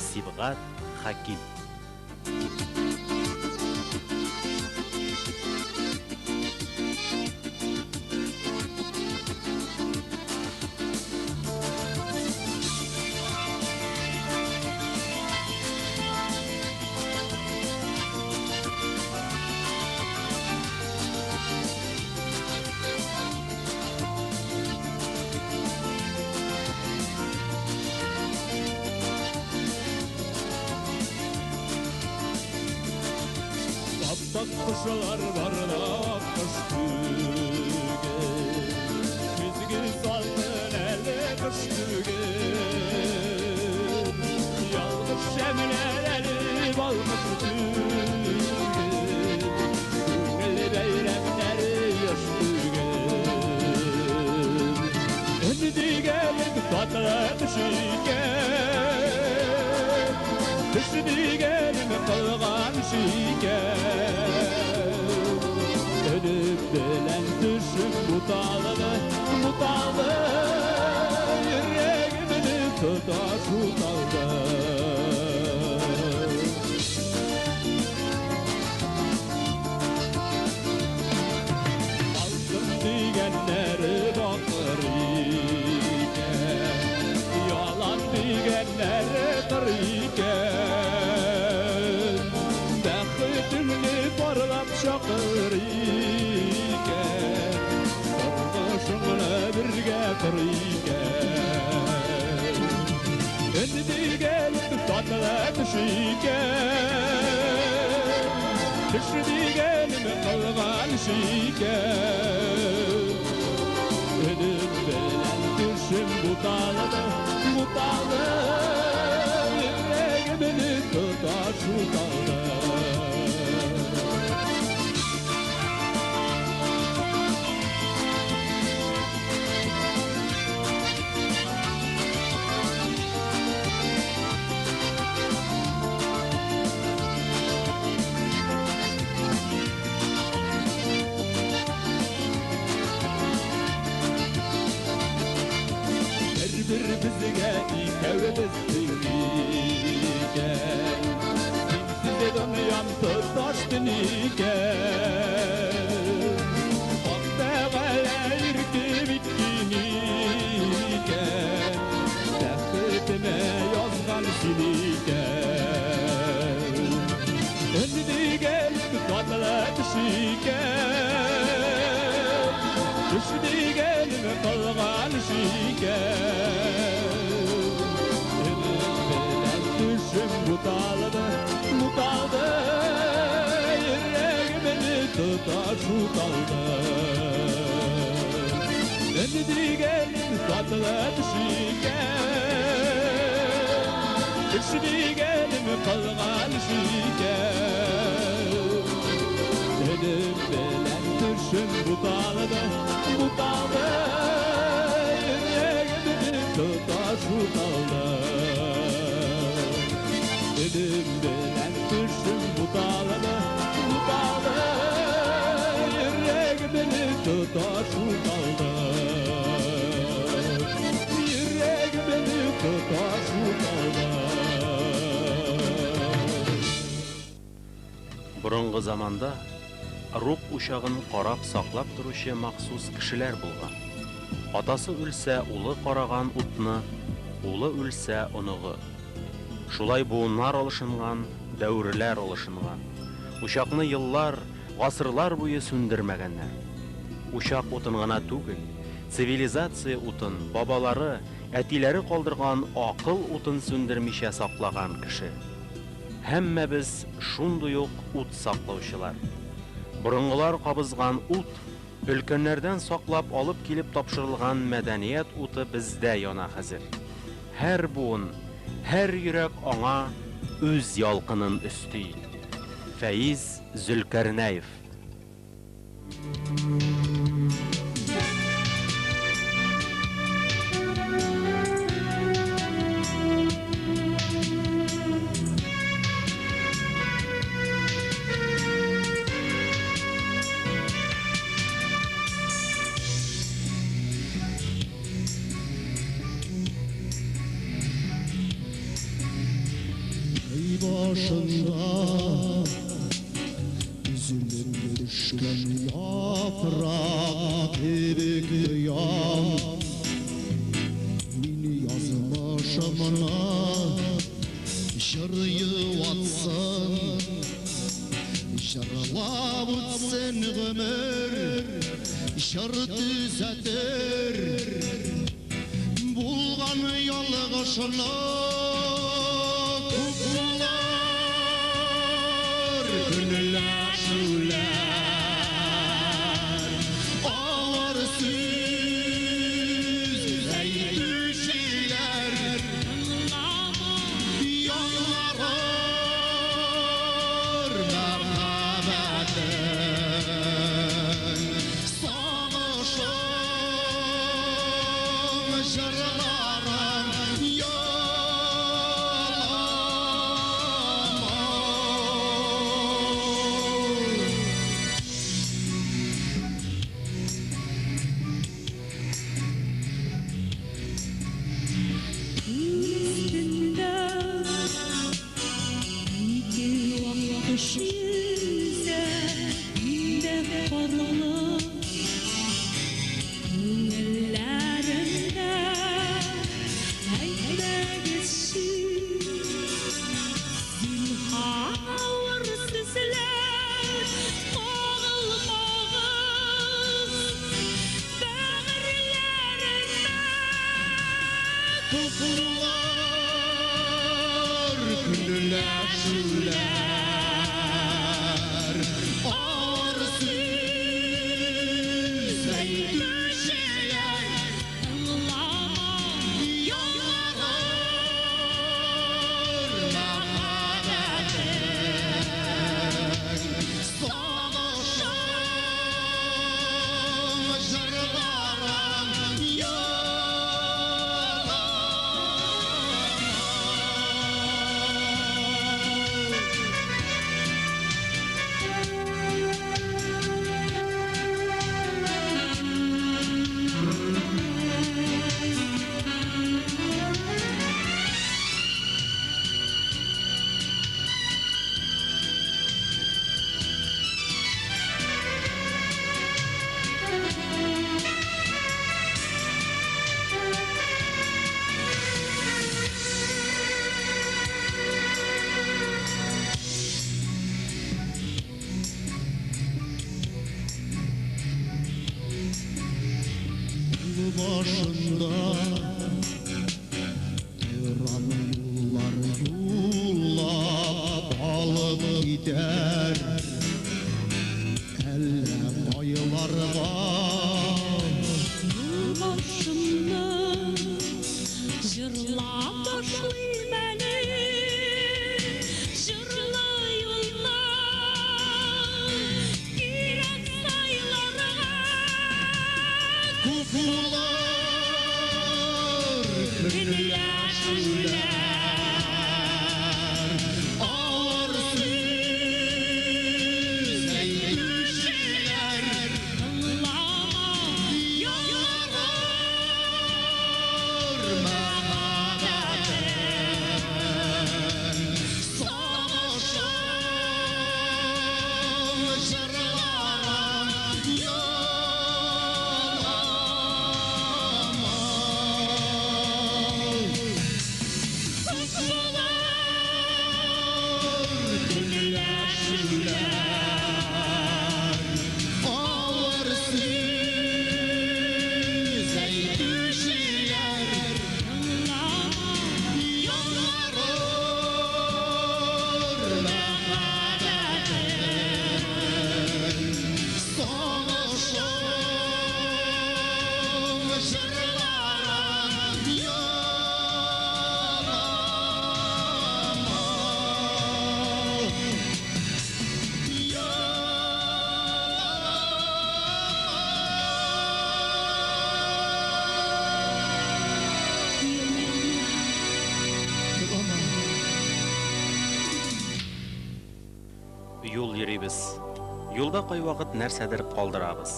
Сибгат Хәким. Аппак кошлар бар да кош түгел. Көзге салкын әле кыш түгел. Ялгыз шәмләр әле балкыш түгел. Күңел бәйрәмнәре яш түгел. Дигәнем татлы төш икән. Төш дигәнем кылган эш икән. Өнем белән төшем буталды, буталды. Йөрәгемне тоташ буталды. Алтын дигәннәре бакыр икән, ялан дигәннәре кыр икән. Бәхетеңне парлап чакыр икән, тормышыңны бергә кор икән. Өн дигәнем татлы төш икән, төш дигәнем кылган эш икән. Өнем белән төшем буталды, буталды. Йөрәгемне тоташ буталды. Бер-бер безгә икәвебез тиң икән. Синсез дөньям тоташ төн икән. Хак Тәгалә иркем иткән икән. Бәхетемә язган син икән. Өн дигәнем татлы төш икән. Төш дигәнем кылган эш икән. Өнем белән төшем буталды, буталды. Йөрәгемне тоташ буталды. Өн дигәнем татлы төш икән. Төш дигәнем кылган эш икән. Өнем белән төшем буталды, буталды. Йөрәгемне тоташ буталды. Борынгы заманда рух учагын карап саклап торучы махсус кешеләр булган. Атасы үлсә, улы караган утны, улы үлсә, оныгы. Шулай буыннар алышынган, дәверләр алышынган. Учакны еллар, гасырлар буе сүндермәгәннәр. Учак утын гына түгел, цивилизация утын, бабалары, әтиләре калдырган акыл утын сүндермичә саклаган кеше. Һәммәбез шундый ук ут саклаучылар. Борынгылар кабызган ут, өлкәннәрдән саклап алып килеп тапшырылган мәдәният уты бездә яна хәзер. Һәр буын, һәр йөрәк аңа үз ялкынын өсти. Фәиз Зөлкәрнәев. Ай башында Өзелеп төшкән яфрак кебек тоям Мин язмышымны җыр юатсын Җырлап үтсен гомер Җыр төзәтер Булган ялгышны күп булыр Көнләшүләр Авыр сүз әйтүчеләр Яңарыр мәрхәмәтең Сагышың җырларың яламау. Өстендә ике вак кош йөзә, миндә карлы күңелләремдә әйтмәгезче, зинһар авыр сүзләр кагылмагыз бәгырьләремә. Күп булыр көнләшүләр Авыр сүз әйтүчеләр Тыңлама Яңарыр мәрхәмәтең Сагышың җырларың яламау. Юл башында торам юллар юллап алып китәр Әллә кайларга Юл башымны җырлап ташлыйм әле, җырлы юлны кирәк сайларга. Күп булыр көнләшүләр Авыр сүз әйтүчеләр Тыңлама Яңарыр мәрхәмәтең Сагышың юл йөрибез. Юлда кайвакыт нәрсәдер калдырабыз.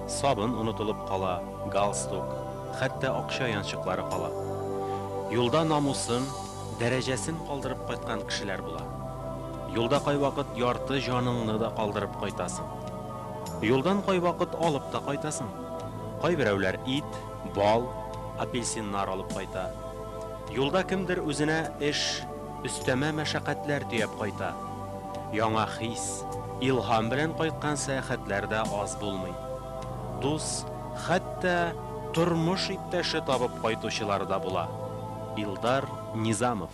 Сабын онытылып кала, галстук, хәтта акча янчыклары кала. Юлда намусын, дәрәҗәсен калдырып кайткан кешеләр була. Юлда кайвакыт ярты җаныңны да калдырып кайтасың. Юлдан кайвакыт алып та кайтасың. Кайберәүләр ит, бал, апельсиннар алып кайта. Юлда кемдер үзенә эш, өстәмә мәшәкатьләр төяп кайта. Яңа хис, илһам белән кайткан сәяхәтләр дә аз булмый. Дус, хәтта тормыш иптәше табып кайтучылар да була. Илдар Низамов.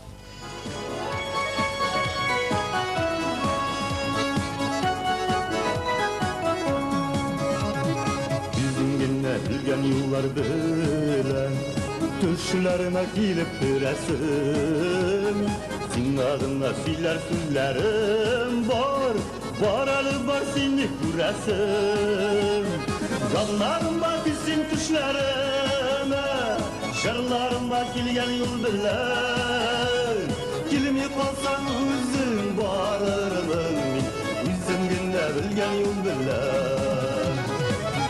Үзең генә белгән юллар белән Төшләремә килеп керәсең. Сиңа гына сөйләр сүзләрем бар, бар әле бар сине күрәсем. Җаннарыма килсен төшләремә, җырларыма килгән юл белән. Килми калсаң үзең барырмын мин, үзем генә белгән юл белән.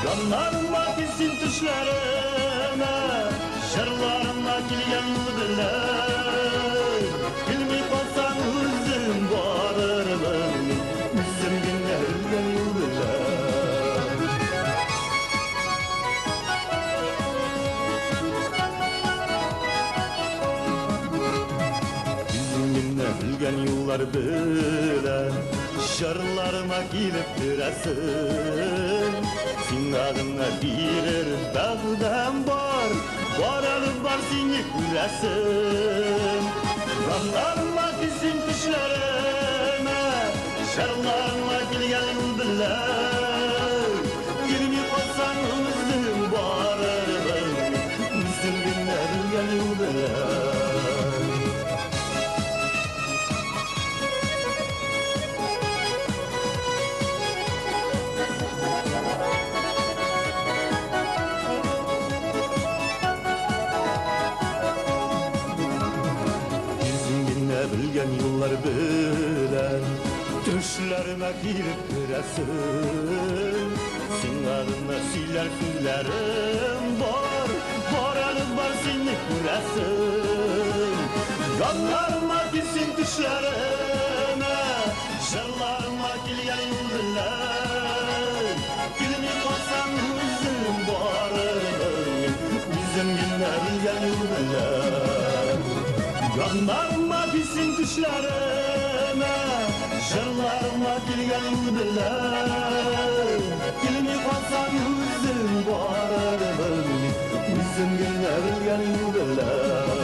Җаннарыма килсен төшләремә, җырларыма килгән юл белән. Килми калсаң үзем барырмын мин, үзем генә белгән юл белән. Үзем генә белгән юллар белән җырларыма килеп керәсең. Сиңа гына бирер вәгъдәм бар, бар әле бар сине күрәсем. Җаннарыма килсен төшләремә, җырларыма килгән юл белән. Килми калсаң үзем барырмын, үзем генә белгән юл белән. Үзем генә белгән юллар белән төшләремә килеп керәсең. Сиңа гына сөйләр сүзләрем бар, бар әле бар сине күрәсем. Җаннарыма килсен төшләремә, җырларыма килгән юл белән. Килми калсаң үзем барырмын, үзем генә белгән юл белән. Җаннарыма килсен төшләремә, җырларыма килгән юл белән. Килми калсаң үзем барырмын, үзем генә белгән юл белән.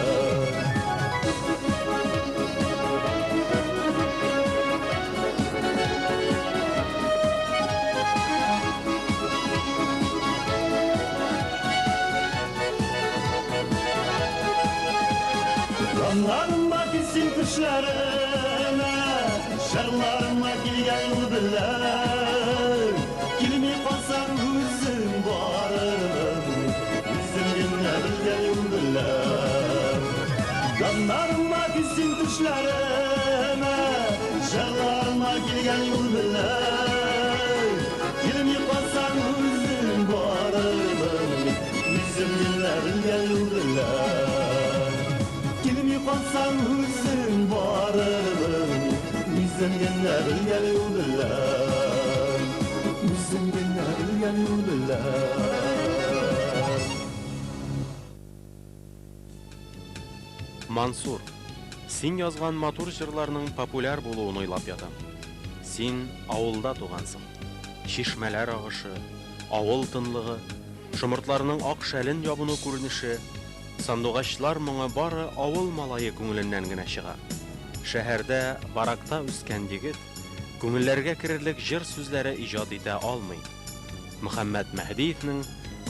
Җаннарыма килсен төшләремә, җырларыма килгән юл белән. Килми калсаң үзем барырмын, үзем генә белгән юл белән. Җаннарыма килсен төшләремә, җырларыма килгән юл белән. Килми калсаң үзем барырмын, үзем генә белгән юл белән. Килми калсаң үзем барырмын, үзем генә белгән юл белән. Үзем генә белгән юл белән. Мансур, син язган матур җырларның популяр булуын уйлап ятам. Син авылда тугансың. Чишмәләр агышы, авыл тынлыгы, шомыртларның ак шәлен ябыну күренеше, сандугачлар моңы бары авыл малае күңеленнән генә чыга. Шәһәрдә баракта үскән егет күңелләргә керерлек җыр сүзләре иҗат итә алмый. Мөхәммәт Мәһдиевнең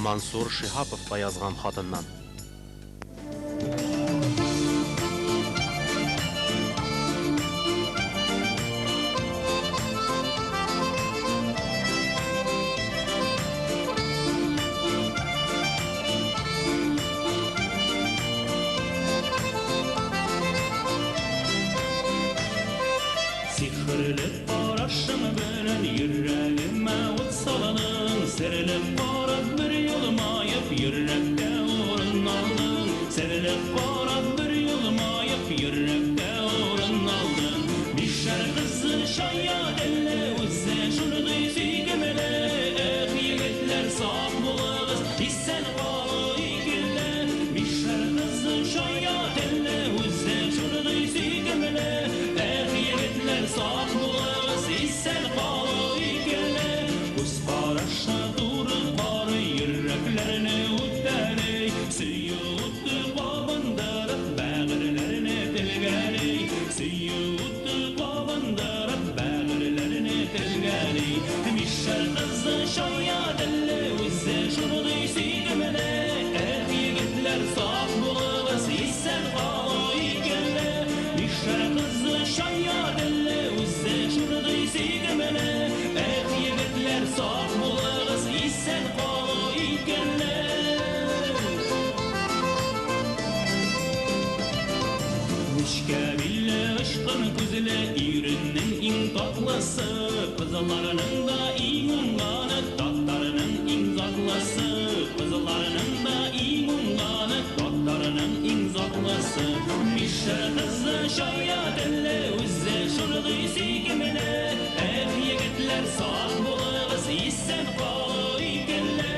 Мансур Шиһаповка язган хатыннан. Сихерле карашың Серле карап бер елмаеп, йөрәктә урын алдың. Серле карап бер елмаеп, йөрәктә урын алдың. Мишәр кызы чая телле, үзе шундый сөйкемле. Эх, егетләр, сак булыгыз, исән калу икеле. Мишәр кызы чая телле, үзе шундый сөйкемле. Эх, егетләр, сак булыгыз, исән калу икеле. Күз карашы туры карый, йөрәкләрне үтәри. Сөю уты кабындырып, бәгырьләрне телгәли. Сөю уты кабындырып, бәгырьләрне телгәли. Мишәр кызы чая телле, үзе шундый сөйкемле. Эх, егетләр, сак булыгыз, исән калу икеле. Мишәр кызы чая телле, үзе шундый сөйкемле. Эх, егетләр, сак булыгыз, исән калу икеле. Нечкә билле, очкын күзле, иреннең иң татлысы, кызларының да иң уңганы, татарның иң затлысы, кызларының да иң уңганы, татарның иң затлысы. Мишәр кызы чая телле, үзе шундый сөйкемле. Эх, егетләр, сак булыгыз, исән калу икеле.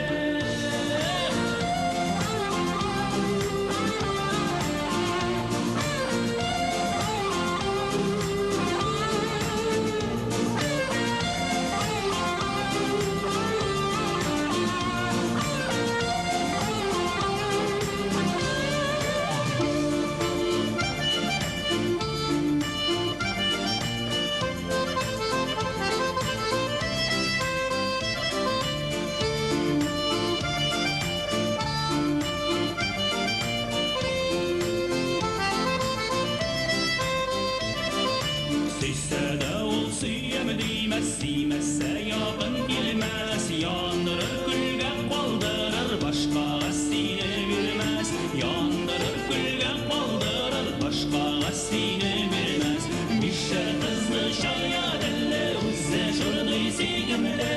Сөйсә дә ул сөям димәс, сөймәсә якын килмәс. Яндырыр, көлгә калдырыр, башкага сине бирмәс. Яндырыр, көлгә калдырыр, башкага сине бирмәс. Мишәр кызы чая телле, үзе шундый сөйкемле.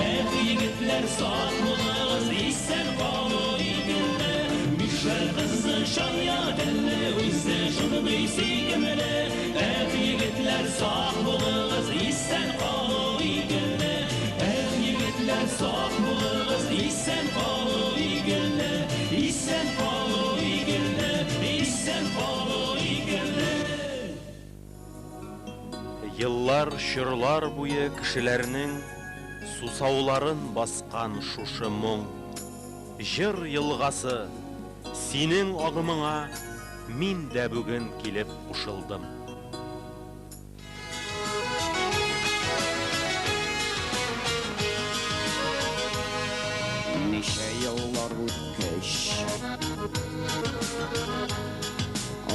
Эх, егетләр, сак булыгыз, исән калу икеле. Мишәр кызы чая телле, үзе шундый сөйкемле. Эх, егетләр, сак булыгыз, исән калу икеле. Эх, егетләр, сак булыгыз, исән калу икеле. Исән калу икеле, исән калу икеле. Еллар, чорлар буе кешеләрнең сусауларын баскан шушы моң. Җыр елгасы, синең агымыңа мин дә бүген килеп кушылдым. Ничә еллар үткәч,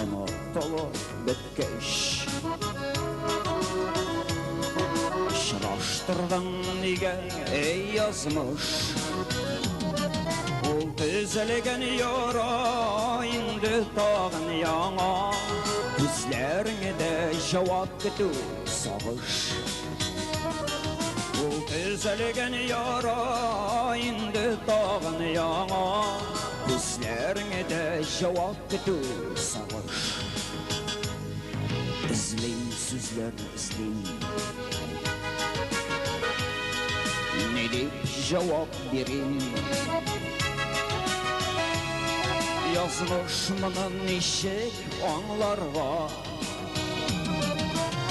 онытылып беткәч, очраштырдың нигә, эй язмыш? Ул төзәлгән яра инде тагын яңа, күзләреңдә җавап көтү, сагыш. Ул төзәлгән яра инде тагын яңа, күзләреңдә җавап көтү, сагыш. Эзлим сүзләр, эзлим, ни дип җавап бирим? Язмыш моны ничек аңларга?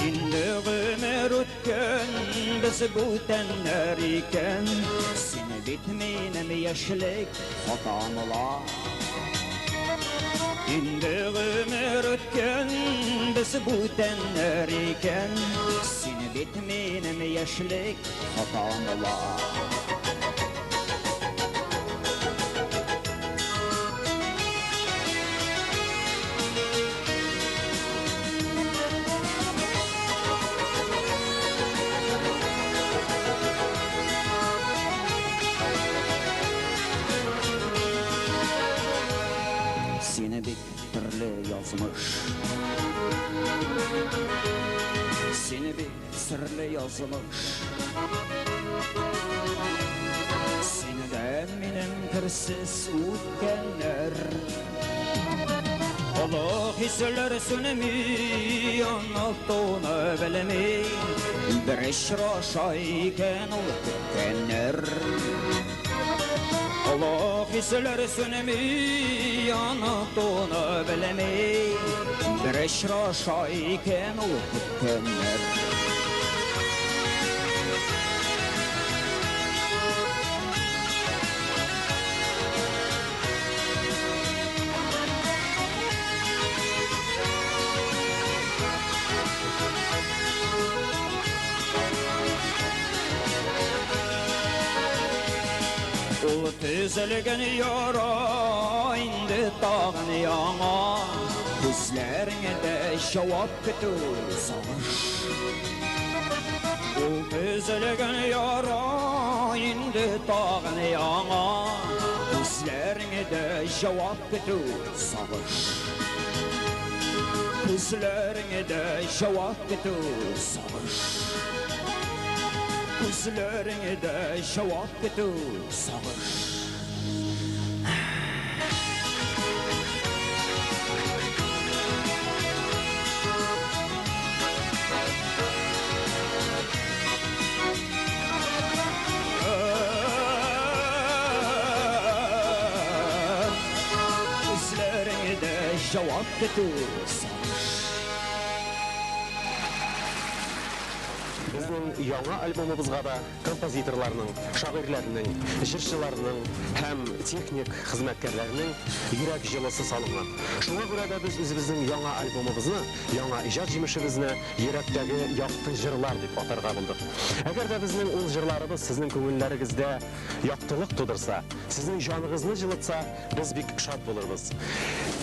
Инде гомер үткән, без бүтәннәр икән. Сине бит минем яшьлек хатамла. Инде гомер үткән, без бүтәннәр икән. Сине бит минем яшьлек хатамла. Сине бик төрле язмыш, Сине бик серле язмыш. Сине Хәбәрсез үткәннәр. Олы хисләр сүнми, онытуны белми, Бер очраша икән ул көткәннәр. Олы хисләр сүнми, онытуны белми, Бер очраша икән ул көткәннәр. Ул төзелгән яра инде тагын яңа, Күзләреңдә җавап көтү сагыш. Ул төзелгән яра инде тагын яңа, Күзләреңдә җавап көтү сагыш. Күзләреңдә җавап көтү сагыш. Күзләреңдә җавап көтү сагыш. Күзләреңдә җавап көтү сагыш. Безнең яңа альбомыбызга да композиторларның, шагыйрьләрнең, җырчыларның һәм техник хезмәткәрләрнең йөрәк җылысы салынган. Шуңа күрә дә без үзебезнең яңа альбомыбызны, яңа иҗат җимешебезне йөрәктәге якты җырлар дип атарга булдык. Әгәр дә безнең ул җырларыбыз сезнең күңелләрегездә яктылык тудырса, сезнең җаныгызны җылытса, без бик шат булырбыз.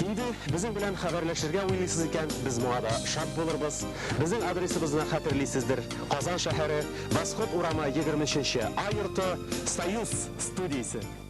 Инде безнең белән хәбәрләшергә уйлыйсыз икән, без моңа да шат булырбыз. Безнең адресыбызны хәтерлисездер. Казан шәһәре, Восход урамы 23 А йорты, Союз студиясе.